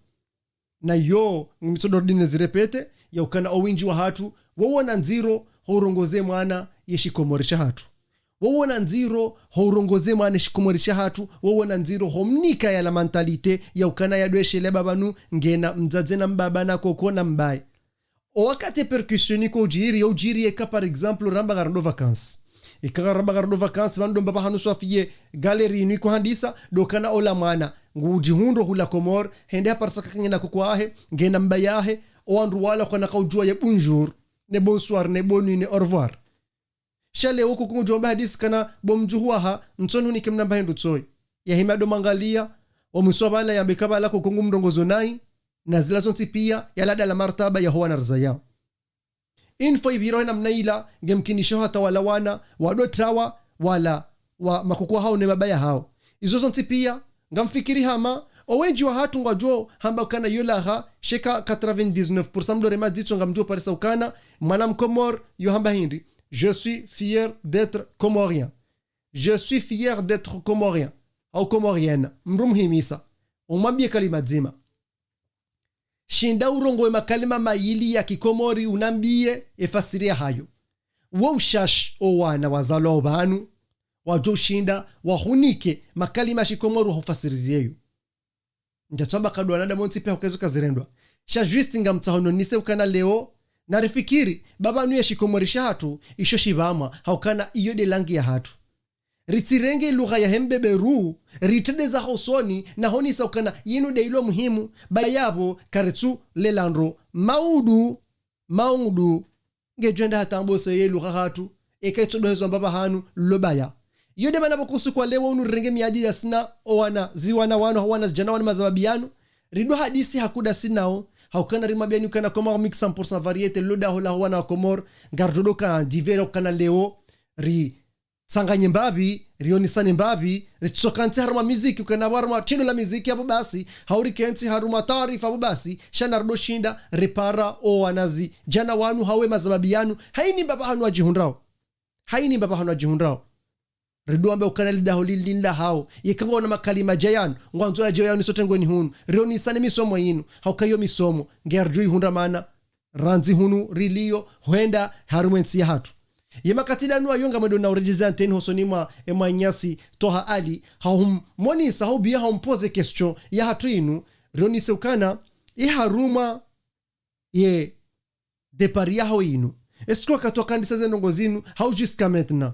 Na yo, ngimitsodo ridine zirépéter, ya ukana o windji wa hatru, wo wona ndziro, ho urongoze mwana, ye shikomori sha hatru. Wo wona ndziro, ho urongoze mwana ye shikomori sha hatru, wo wona ndziro, ho mnika ya la mentalité, ya ukana ya ndo eshelea pvanu, ngena mdzadze na mbaba na koko na mbaye. O wakati percussion iko udjiri, yo udjiri eka, par exemple, ramba ngarendo vacances. Eka ramba ngarendo vacances, pvanu ndo mbapvi hanu swafi ye galerie inu iko handisa, ndo ukana ola mwana, ngudjihundro hula Komori, hende haparisa kaka ngena koko wahe, ngena mbaye yahe, o wandru wala kwana kaudjuwa ye bonjour, ne bonsoir, ne bonne nuit, ne au revoir. Sha leo koko ngudjo mba hadisi kana bo mdjuhu waha, ntsoni hunike mna mba hindru tsoyi. Yahime ndo mwangalia, o mwiso pvala yambe ka pvala koko ngu mrongozo nayi, na zila zontsi pia, yala nda la martaba ya ho wana rizayao. Une fois ipvira he namna ila, ngemkinisha hata wala wana, wado trawa, wala, wa makoko hao ne mabaya hao. Izo zontsi pia, ngamfikiri hama, o wendji wa hatru ngwadjo hamba ukana yo laha, sheka quatre-vingt-dix-neuf pour cent mdore madzitso ngamdjo parisa ukana, mwana mkomori, yo hamba hindri. Je suis fier d'être comorien. Je suis fier d'être comorien. Au comorienne. Mdru mhimisa. Umwambie kalima dzima. Shinda urongowe makalima mayili ya kikomori unambie efasiri yahayo. Wo ushashi o wana wazalwa o pvanu, wadjo ushinda wahunike makalima shikomori wahufasirizie yo. Ndjatsamba kadu wanadamu wontsi pia hukezo kazirendwa. Sha juste ngamtsaho nonise ukana leo, narifikiri, ba pvanu ye shikomori sha hatru, isho shipvamwa, ha ukana iyo nde langue ya hatru. Ritsirenge lugha yahe mbeberu, ritrende za hosoni, na honisa ukana yinu nde ilo muhimu, ba yapvo karitsu lela ndro maudu, maudu, ngedjo enda hata ambose ye lugha hatru, eka itsodo hezwa mbapvi hanu, lo baya. Iyo nde mana pvoko usiku wa leo unu rirenge miadi ya sina, o wana, zi wana wanu, ha wana, zidjana wanu mazababi yanu, rido hadisi hakuda sinao, ha ukana rimwambiani ukana Comores Mix cent pour cent variété, lo daho la ho wana wa Komori, ngaridjo doka divera ukana leo, ri tsanganye mbapvi, rionisane mbapvi, ritsokantsi harumwa miziki, ukana harumwa tindo la miziki apvo basi, hau rikentsi harumwa taarifa apvo basi, sha narido shinda, ripara o wanazidjana wanu, hau e mazababi yanu, haini mbapvi hanu wadjihundrao. Haini mbapvi hanu wadjihundrao. Rido wambe ukana lidaho lili nla hao, yeka ngwaona makalima dja yanu, ngwandzo yadje yanu sote ngweni hunu, rionisane misomo yinu, ha uka iyo misomo, nge aridjo ihundra mana, randzi hunu rilio, hwenda harumwa entsi ya hatru. Ye makati ndanu ayo ngamwendo na uredjeza antenne hosoni mwa, e mwananyasi Toha Ali, ha hummonisa, ha ubia ha umpoze question ya hatru inu, rionise ukana, iharumwa ye départ yaho inu. Est-ce que wakati wakandisa ze ndrongoo zinu, hau jusqu'à maintenant?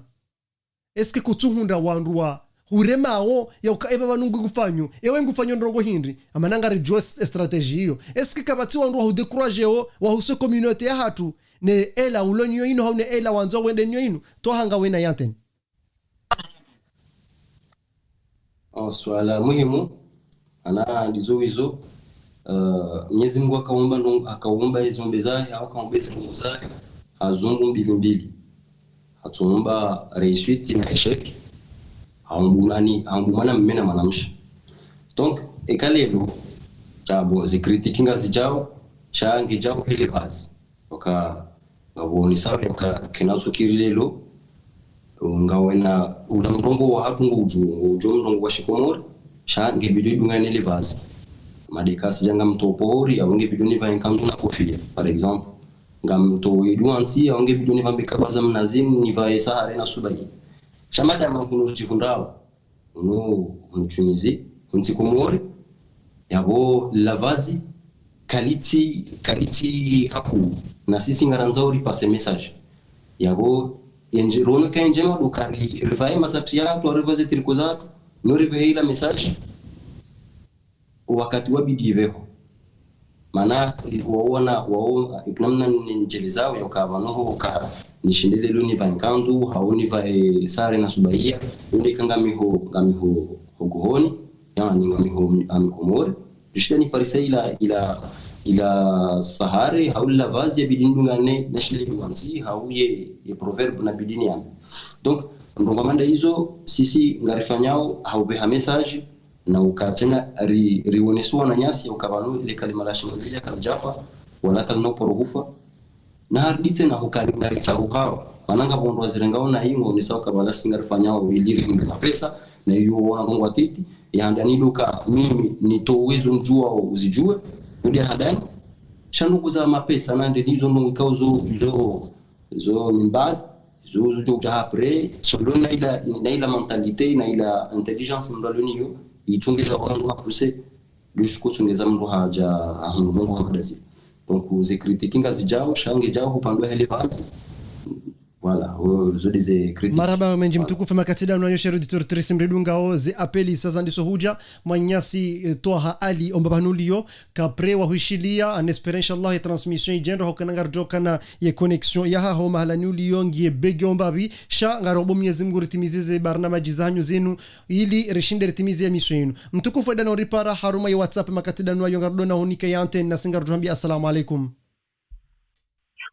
Est-ce que kutsuhundra wandru wa huremao, ya uka eba pvanu ngu ngufanyo, ewe ngufanyo ndrongoo hindri, amana ngaridjuwa s-, stratégie iyo. Est-ce que kapvatsi wandru wa hudécourager o, wa huse communauté ya hatru, ne ela ulo nayo inu hau ne ela wandzo wende nayo inu, Toha ngawe na ye antenne. Oh, swala muhimu, ana ndizo wizo, eh, Mwenyezi Mungu hakaumba ndrong-, hakaumba ezombe zahe, hau hakaumba ezombe zahe, ha zombe mbili mbili. Hatsuumba réussite na échec, haumbu nani, haumbu mwanamme na mwanamshe. Donc, eka leo, sha bo, ze critique ngazidjao, sha ngedjao hele pvazi. Waka, ngapvo ni sawa, waka, kena tsukiri lelo, ngawena, ula mrongoo wa hatru ngoudjo, ngoudjo mrongoo wa shikomori, sha ngebidi udungane le pvazi. Madeka sidja ngamtopohori, au ngebidi nipvae nkandu na kofia, par exemple. Ngamtowe duansi, au ngebidi nipvambe kabaza mnazimu, nipvae sahare na subayi. Sha madama hunu djihundrao, hunu, hunu Tunisie, hunu ntsi Komori, yapvo la pvazi, kalitsi, kalitsi hakuu. Na sisi ngarandzao ripase message. Yapvo, yendje, rono ka yendje no duka ri, rivaye masati yahatru, rivaze triko zahatru, no ripvehe ila message, wakati wa bidi ipveho. Mana, waona, wao, namna nidjelezao yauka pvanu hoka, nishinde leo nivae nkandu, hau nivae sare na subaiya, yo nde ka ngamiho, ngamiho hogohoni, yaani ngamiho mi-, amikomori. Jusqu'à niparisa ila, ila, ila sahare, hau ila vazi yabidi nidungane, nashile luwanzi, hau ye, ye proverbe nabidi niyambe. Donc, ndrongoo hama nda izo, sisi ngarifanyao, hau pveha message, na uka tsena ri, rionese wananyasi, uka pvanu le kalima la shingazidja kalidjafa, wala kalina uparo hufa. Na harudi tsena huka ngaritsaho hao. Mana ngapvo wandru wazirengao na ingo, nisa uka pvala si ngarifanyao ili rihundre mapesa, na iyo wana kongo watiti, ya handani duka, mimi, nitowe zo nidjuwao uzidjuwe, nde handani, sha ndrongoo za mapesa, na nde nizo ndrongoo ikao zo, zo, zo mimbadi, zo, zo djo dja après, selon na ila, na ila mentalité, na ila intelligence mndru aloniyo, itsongeza wandru wa pousser, jusqu'à tsongeza mndru hadja, hahundru ndrongoo hama nda zi. Donc, ze critiques ngazidjao, sha ngedjao hupandwa hele vazi. Voilà, euh, zo nde ze critiques. Marahaba mendji mtukufu, makati danu ayo, cher auditeur, auditrice, mridungao ze appel sasa ndiso hudja, mwananyasi, eh, Twaha Ali, omba pvanu uliyo, ka prêt wa huishiliya, en espérant, inshallah, ye transmission idjendo, hauka na ngaridjo kana ye connexion yahaho mahalani uliyo, ngiye bege ombapvi, sha ngarombo Mwenyezi Mungu ritimize ze barnamaji zahanyu zinu, ili rishinde ritimize ye mission yinu. Mtukufu, eda no ripara harumwa ye WhatsApp, makati danu ayo, ngaridjo na hunika ye antenne, nasi ngaridjo hambia assalamu alaikum.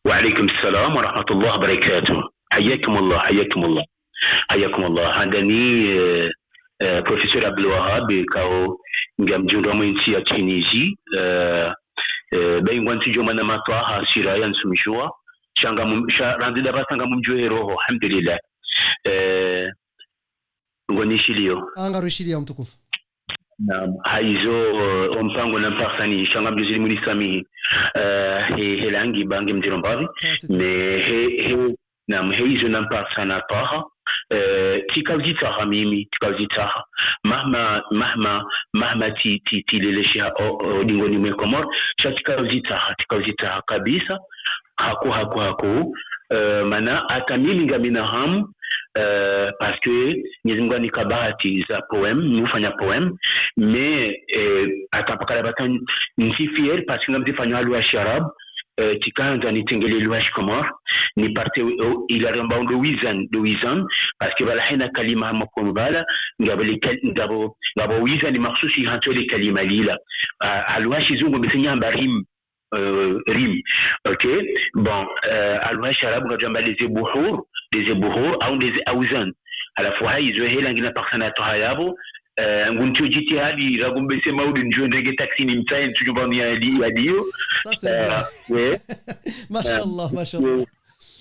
وعليكم السلام ورحمة الله وبركاته. حياكم الله، حياكم الله. حياكم الله. Handani, eh, eh, professeur Abdul Wahab, kao ngamdjundro mwe ntsi ya Tunisie, eh, eh, bayi ngwantsi djo mwana ma Twaha, sira ya ntsumdjuwa. Sha ngamu-, sha randzi dapvasa ngamumdjuwa he roho, alhamdulillah. Eh, Ngo nishiliyo. Ah, ngarushiliya mtukufu. Naam, haizo, eh, ompango namparisa ni, sha ngamdjuzidi munisamihi. Eh, he, he langi ba nge mdziro mbapvi. Ah, c'est ça. Mais he, he, naam, he izo namparisa na Twaha. Eh, tsika uzitsaha mimi, tsika uzitsaha. Mahma, mahma, mahma tsi, tsi, tsileleshiha o, o, dingoni mwe Komori. Sha tsika uzitsaha, tsika uzitsaha kabisa. Haku, haku, haku. Eh, mana hata mimi ngamina hamu, eh, parce que Mwenyezi Mungu hanika bahati za poème, nufanya poème, mais, eh, hata pvakala pvata ntsi fier, parce que ngamzifanya ha lugha ya shiarabu, eh, tsika handza nitsengele lugha ya shikomori, ni parte, eh, ila ramba ndo wizan, ndo wizan, parce que pvala hena kalima hama poème pvala, ngapvo le kal-, ngapvo, ngapvo wizan makhsusi hantsi le kalima lila. Ah, ha lugha ya shizungu bese nyamba rime. Euh, rime. Ok. Bon, euh, ha lugha ya shiarabu ngadjamba nde ze buhur, nde ze buhur, au nde ze awzan. Halafu haizo he langi namparisa na Twaha yapvo, euh, ngu ntsudjitihadi, ragu mbese mauri ndjo ndege taxi nimtsahe, ntsudjo pvanu ya di-, ya diyo. Ça, c'est bien. Euh, ouais. Mashallah, euh, mashallah.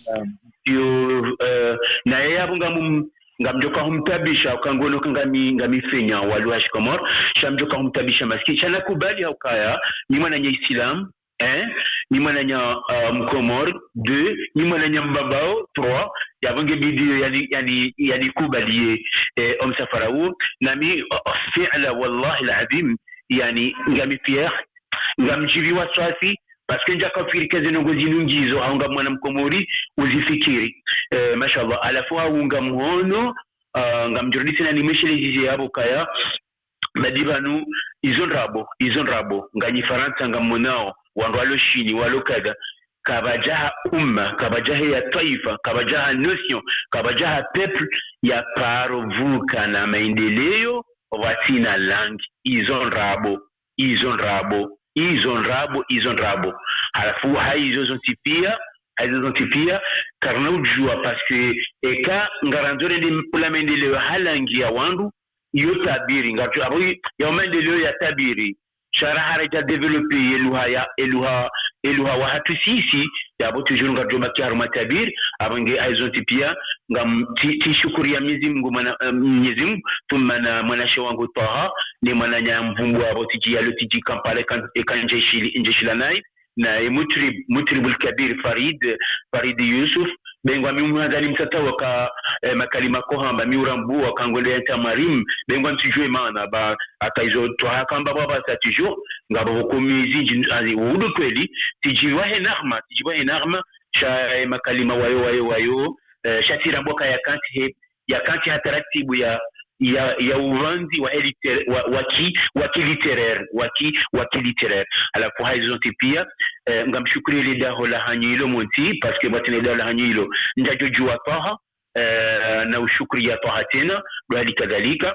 Euh, yo, euh, naye yapvo ngamu-, ngamdjoka humtabisha, uka ngono ka ngami, ngami fenya wa lugha ya shikomori, sha mdjoka humtabisha maskini. Sha nakubali haukaya, mi mwananya Islam, un, mi mwananya, euh, mkomori, deux, mi mwananya mbambao, trois, yapvo nge bidi yo yani, yani, yani kubaliye, eh, omsafara wo, nami, oh, oh, fi'la wallahi al-azim, yani, ngami fier, ngamdjiviwa swafi, parce que ndjaka fikiri ke ze ndrongoo zinu ngizo, hau nga mwana mkomori, uzifikiri. Eh, mashallah, halafu hau ngamhono, ah, ngamdjurudi tsena nimwesheleze dje yapvo kaya, badi pvanu, izo ndrabo, izo ndrabo, nganyi Farantsa ngamonao, wandru walo Shini, walo kadha, kapvadja ha umma, kapvadja he ya twaifa, kapvadja ha nation, kapvadja ha peuple, ya paro vuka na maendeleo, pvwatsina langi, izo ndrabo, izo ndrabo, izo ndrabo, izo ndrabo. Halafu haizo zontsi pia, haizo zontsi pia, karina udjua parce que eka ngarandzo rende ula maendeleo ha langi ya wandru, iyo tabiri, ngartsu, apvo i-, ya maendeleo ya tabiri. Sha raha radja développer ye lugha ya, e lugha, e lugha wahatru sisi, yapvo toujours ngartsu baki harumwa tabiri, apvo nge haizo zontsi pia, ngam-, tsi, tsishukuriya Mwenyezi Mungu mwana, eh, Mwenyezi Mungu, thumma na mwanashe wangu Twaha, ne mwananya mvumbu apvo tsidji yalo tsidji Kampala, kan-, e kandje shili, ndje shila nayi, na e mutrib, mutribul kabir Farid, Farid Yusuf, be ngwami umwandzani mtsatsa waka, eh, makalima kohamba mi urambua ka ngwendo ya ntamarim, be ngwami tsudjuwe maana, ba, hata izo Twaha kamba bwabasa toujours, ngapvo komizi, ndji-, azi, wudu kweli, tsidjiwa he nahma, tsidjiwa he nahma, sha, eh, makalima wayo, wayo, wayo, eh, sha tsirambua ka yakantsi he, yakantsi ha taratibu ya, ya, ya uvandzi wa he littér-, wa, wa ki, wa ki littéraire, wa ki, wa ki littéraire. Halafu hayizo zontsi pia, eh, ngamshukuriyo le daho la hanyu ilo montsi, parce que mwatsina le daho la hanyu ilo, ndjadjo djuwa Twaha, eh, na ushukuriya Twaha tsena, ndo hali kadhalika,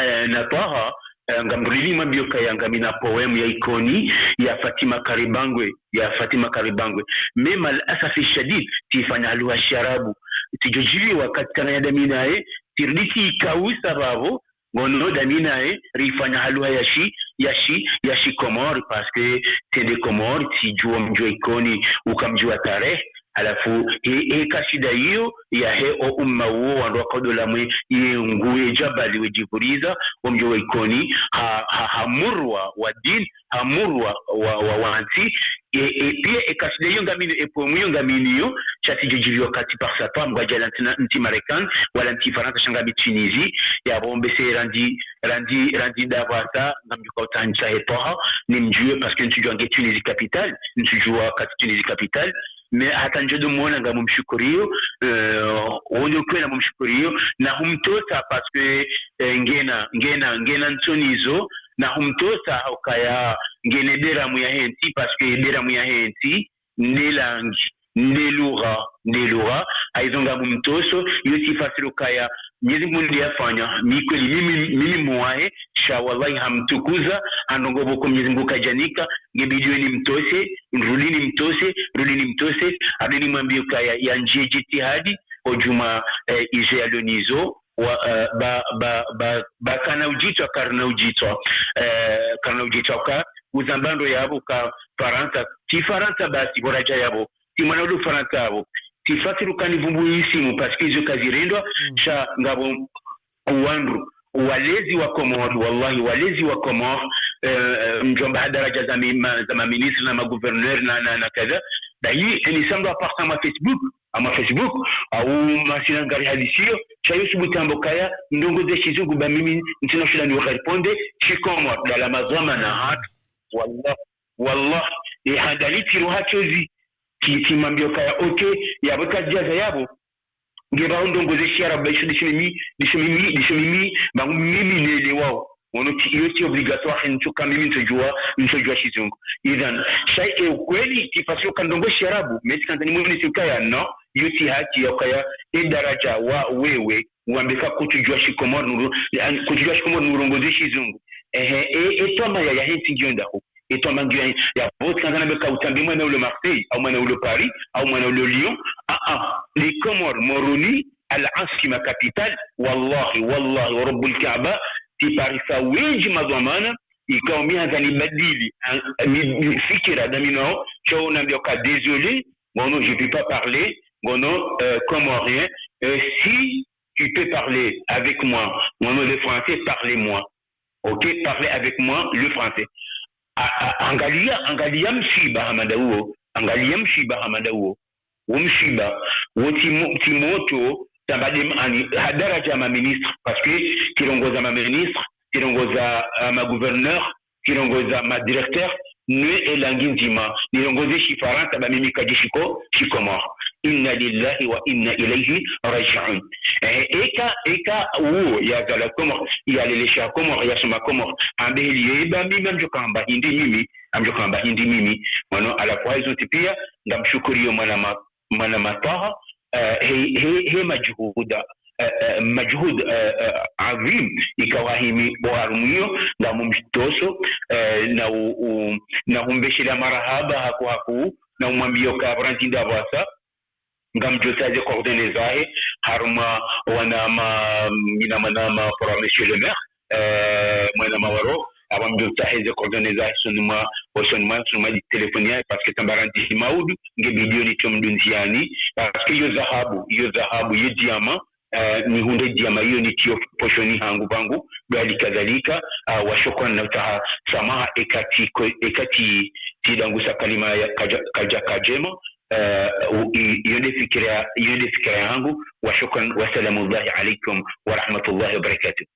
eh, na Twaha, eh, ngamrulili mwambiyo kaya ngamina poème ya Ikoni, ya Fatima Karibangwe, ya Fatima Karibangwe. Mais mal asafi shadid, tsifanya ha lugha shiarabu. Tsidjo djiviwa wakati tsanganya dami naye, tsirudi tsikausa vavo, ngono dami naye, rifanya ha lugha ya shi, ya shi, ya shikomori, parce que tsende Komori, tsidjuwa mdji wa Ikoni, uka mdji wa tarehi, halafu, he, he kasida iyo, yahe o umma uwo wandru wakaodola mwe, ye ngu ye djabali wedjivuriza, wo mdji wa Ikoni, ha, ha, ha murwa wa dini, ha murwa wa, wa, wa ntsi, e, e, pia e kasida iyo ngaminiyo, e poème iyo ngaminiyo, sha tsidjo djiviwa wakati parce que Twaha ngwadjala ntsi na, ntsi Marekani, wala ntsi Farantsa sha ngami Tunisie, yapvo mbese randzi, randzi, randzi ndapvasa, ngamdjuka utsaha ntsahe Twaha, nimdjuwe parce que ntsudjuwa nge Tunisie capitale, ntsudjuwa wakati Tunisie capitale, mais hata ndjo do mwona ngamumshukuriyo, eh, wondo kweli ngamumshukuriyo, na humtosa parce que, eh, ngena, ngena, ngena ntsoni zo, na humtosa ha ukaya ngena beramu yahe ntsi, parce que beramu yahe ntsi, nde langi, nde lugha, nde lugha, hayizo ngamumtoso, iyo tsi fasiri ukaya, Mwenyezi Mungu nde yafanya, mi kweli mimi, mimi mwahe, sha wallahi hamtukuza, ha ndrongoo pvoko Mwenyezi Mungu kadjanika, ngebidi we nimtose, nrudi nimtose, nrudi nimtose, hadi nimwambiye ukaya, yandjiye djitihadi, ho djumwa, eh, izo yalo nizo, wa, eh, ba, ba, ba, ba kana udjitwa, karina udjitwa, eh, karina udjitwa ka, uzamba ndo yapvo ka Farantsa, tsi Farantsa basi, pvo radja yapvo, tsi mwana ulo Farantsa yapvo, tsi fasiri uka nivumbuwe isimu, parce que izo kazirendwa, sha ngapvo wandru, walezi wa Komori, wallahi, walezi wa Komori, eh, eh, mdjomba ha daraja za mi-, ma-, za maministre na magouverneur na, na, na kadha. Dahi, eni samdo aparta ma Facebook, ama Facebook, au masina ngari hadisiyo, sha yo subuti amba ukaya, ndrongoo ze shizungu ba mimi, ntsina shida ni répondre, shikomori, dala mazama na hatu, wallah, wallah, e handani tiro hachozi, tsi, tsimwambiyo kaya, ok, yapvo kazidjaza yapvo, nge pvaho ndrongoo ze shiarabu, ba isho ndisho mimi, ndisho mimi, ndisho mimi, bangu mimi nelewawo. Ono tsi, iyo tsi obligatoire, ntsuka mimi ntsudjuwa, ntsudjuwa shizungu. Idhan, sha e ukweli, tsi fasiri uka ndrongoo shiarabu, mais tsikandza nimwonese ukaya, non, iyo tsi haki ya ukaya, e daraja wa wewe, wambe ka kutsudjuwa shikomori nuru, yani, kutsudjuwa shikomori nurongoze shizungu. Ehe, e, e twamaya yahe ntsi ngiyo ndahu. E twamaya ngiyo ya, yapvo tsikandza nambe ka utsambe mwana ulo Marseille, au mwana ulo Paris, au mwana ulo Lyon. Ah, ah. Les Comores, Moroni, Al-Asima, capitale. Wallahi, wallahi, wa Rabbul Kaaba, tsi parisa wendji madhwamana, ikao mi handza nibadili, an-, mi, mi fikira dami nao, sha unambiya ka désolé, ngono, je peux pas parler, ngono, euh, comorien, euh, si tu peux parler avec moi, ngono, le français, parlez-moi. Ok, parlez avec moi, le français. A, a, angaliya, angaliya mswiba hama nda uwo, angaliya mswiba hama nda uwo. Wo mswiba, wo tsi mo-, tsi moto, tsamba dem-, ani, ha daraja ma ministre, parce que tsirongoza ma ministre, tsirongoza, ah, ma gouverneur, tsirongoza ma directeur, nwe e langi ndzima, nirongoze shifarantsa ba mimi kadji shiko, shikomori. Inna lillahi wa inna ilayhi raji'un. Eh, eka, eka uwo yazalwa Komori, yalelesha Komori, yasoma Komori, ambe heli ye ba mimi ngamdjo hamba hindri mimi, ngamdjo hamba hindri mimi. Mwana, halafu hayizo ntsi pia, ngamshukuriyo mwana ma-, mwana ma Twaha, eh, he, he, he majuhuda, eh, eh, majuhud, eh, eh, adhim, ikao hahimi oharumwa iyo, ngamumtoso, eh, na u, u, na humbeshelea marahaba haku haku, na umwambiyo ka pvo randzi ndapvasa, ngamdjo tsaha ze coordonnées zahe, harumwa wanama, mina mwanama, pour monsieur le maire, eh, mwanama waro, apvo ngamdjo tsaha ze coordonnées zahe, usoni mwa, usoni mwa, usoni mwa téléphone yahe, parce que tsamba randzi maudu, ngebidi yo nitso mdunziani, parce que iyo dhahabu, iyo dhahabu, iyo diamant, eh, nihundre diamant iyo nitsiyo poshoni hangu pvangu, bali kadhalika, ah, wa shukran na utsaha samaha eka tsi ko-, eka tsi, tsidangusa kalima ya kadja, kadja kadjema, Eh, u-, i-, iyo nde fikira, iyo nde fikira yangu. Wa shukran, wa salamullahi alaikum wa rahmatullahi wa barakatuh.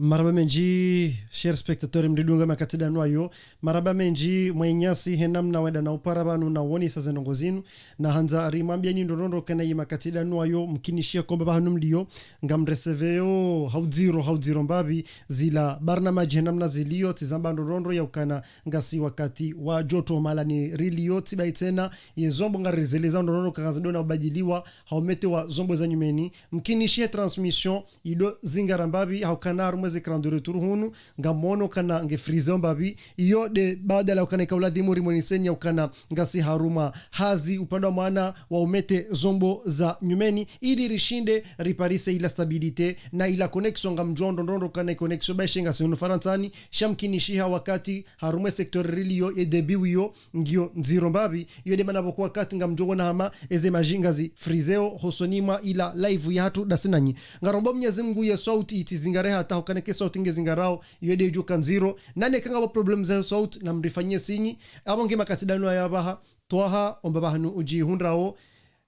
Marahaba mendji, cher spectateur, mridunga makati danu ayo. Marahaba mendji, mwananyasi, he namna wenda na upara pvanu na wonesa ze ndrongoo zinu. Na handza rimwambiyeni ndrondrondro kana ye makati danu ayo, mkinishiha kwamba pvahanu mliyo, ngamreseveo, ha udziro, ha udziro mbapvi, zila barnamaji he namna ziliyo, tsi zamba ndrondrondro ya ukana ngasi wakati wa joto mahalani riliyo, tsi bahi tsena, ye zombo ngarizeleza ndrondrondro kana zidona ubadiliwa, ha umetewa zombo za nyumeni, mkinishihe transmission, ido zingara mbapvi, ha ukana harumwa ze écran de retour hunu, ngamwono kana nge friseo mbapvi, iyo nde badala ukana ika uladhimu rimoneseni ya ukana ngasi harumwa hazi upande wa mwana wa umete zombo za nyumeni, ili rishinde riparise ila stabilité, na ila connexion ngamdjuao ndrondrondro kana connexion bahi she ngasi hunu Farantsani, sha mkinishiha wakati harumwa secteur riliyo ye débit wiyo, ngiyo ndziro mbapvi, iyo nde mana pvoko wakati ngamdjo wona hama eze maji ngazi friseo, hosoni mwa ila live yahatru dasi nanyi. Ngarombo Mnyezi Mngu ye sauti itsi zingare hata hukana ke sauti nge zingarao, iyo nde idjo ka ndziro. Nane ka ngapvo problème za sauti, na mrifanyie signe. Apvo nge makati danu ayo apvaha, Twaha, omba pvahanu udjihundrao.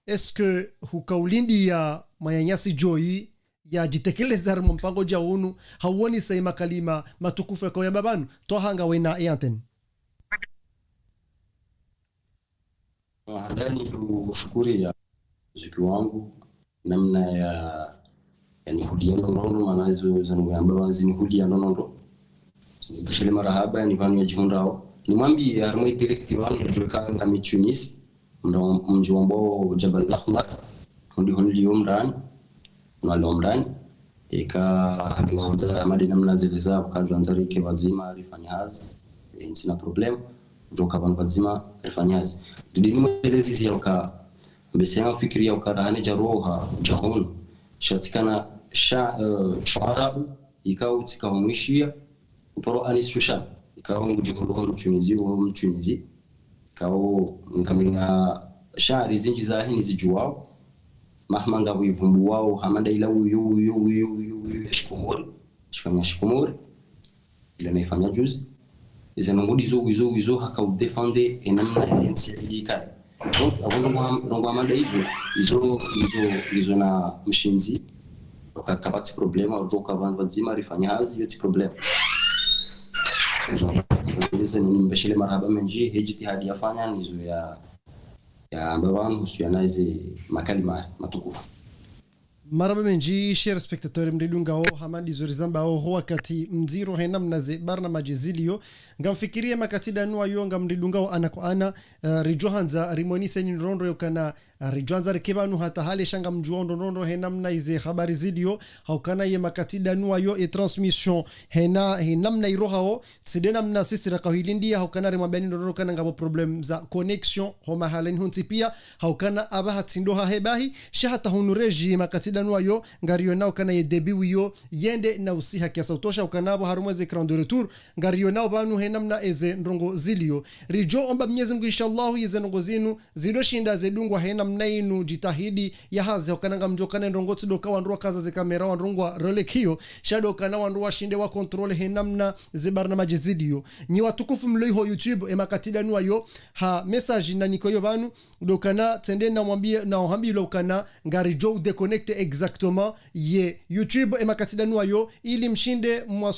Est-ce que huka ulindiya mwananyasi Joy ya djitekeleza harumwa mpango dja unu, ha uwonesa ye makalima matukufu yaka uyamba pvanu? Twaha, ngawe na ye antenne. Ah, handani tu shukuri ya zuki wangu, namna ya, ya nihudiya ndrondrondro, mana izo, izo ngu yamba pvanu zinihudiya ndrondrondro. Nipveshele marahaba, ni pvanu ya djihundrao. Nimwambiye, harumwa ye direct pvanu ya djuwe ka ngami Tunis, mdji wambwao Jabal Ahmar, hundi hundi liyo mrani, nwa liyo mrani. Eka hadjuwa handza hama nde namna zeleza, kadjuwa handza rike pvadzima, rifanye hazi, e, ntsina problème, djoka pvanu pvadzima, rifanye hazi. Ndidi nimwelezi ziya uka, mbese ya mfikiri ya uka rahane dja roha, dja hunu. Sha tsikana, sha, eh, shuarau, ikao tsika humwishiya, uparo Anis Shushan, ikao ngudjihundru hunu Tunisie, wo Mtunisie, ikao ngamina shairi zindji zahe nizidjuwao, mahma ngapvo ivumbuwao, hama nda ila uyo, uyo, uyo, uyo, uyo, ya shikomori, shifanya shikomori, ila naifanya juzi. Ize ndrongoo ndizo, izo, izo, haka udéfendre, e namna ya ntsi ya ili ikale. Donc, apvo ndrongoo ham-, ndrongoo hama nda izo, izo, izo, izo na mshindzi, ka, kapvatsi problème, udjoka pvanu pvadzima, rifanye hazi, iyo tsi problème. Izo, izo, nimbeshele marahaba mendji, he djitihadi yafanya, nizo ya, yamba pvanu, husu ya na ize makalima matukufu. Marahaba mendji, cher spectateur, mridungao, hama ndizo rizambao, ho wakati mdziro he namna ze barnamaji ziliyo. Ngamfikiriye makati danu ayo, ngamridungao ana kwa ana, eh, ridjo handza, rimoneseni ndrondro ya ukana, eh, ridjo handza rike pvanu hata hale sha ngamdjuao ndrondro he namna ize habari ziliyo, ha ukana ye makati danu ayo, e transmission, he na, he namna irohao, tsi nde namna sisi raka huilindiya, ha ukana rimwambiyani ndrondro kana ngapvo problème za connexion, ho mahalani hontsi piya, ha ukana apvaha tsi ndo hahe bahi, sha hata hunu régie makati danu ayo, ngarionao kana ye débit wiyo, yende na usiha kiasi utosha, ha ukana apvo harumwa ze écran de retour, ngarionao pvanu he namna eze ndrongoo ziliyo. Ridjo omba Mnyezi Mngu, inshallah, yeze ndrongoo zinu, zindo shinda zedungwa he namna inu, djitihadi ya hazi, ha ukana ngamdjo kana ndrongoo tsi ndo ka wandru wakaza ze caméra, wandru ngwa role kiyo, sha ndo kana wandru washinde wa contrôler he namna ze barnamaji ziliyo. Nyi watukufu mlo iho YouTube, e makati danu ayo, ha message na niko yo pvanu, ndo kana tsende na mwambiye, na uhambilwa ukana, ngaridjo udéconnecter exactement ye YouTube, e makati danu ayo, ili mshinde mwasu-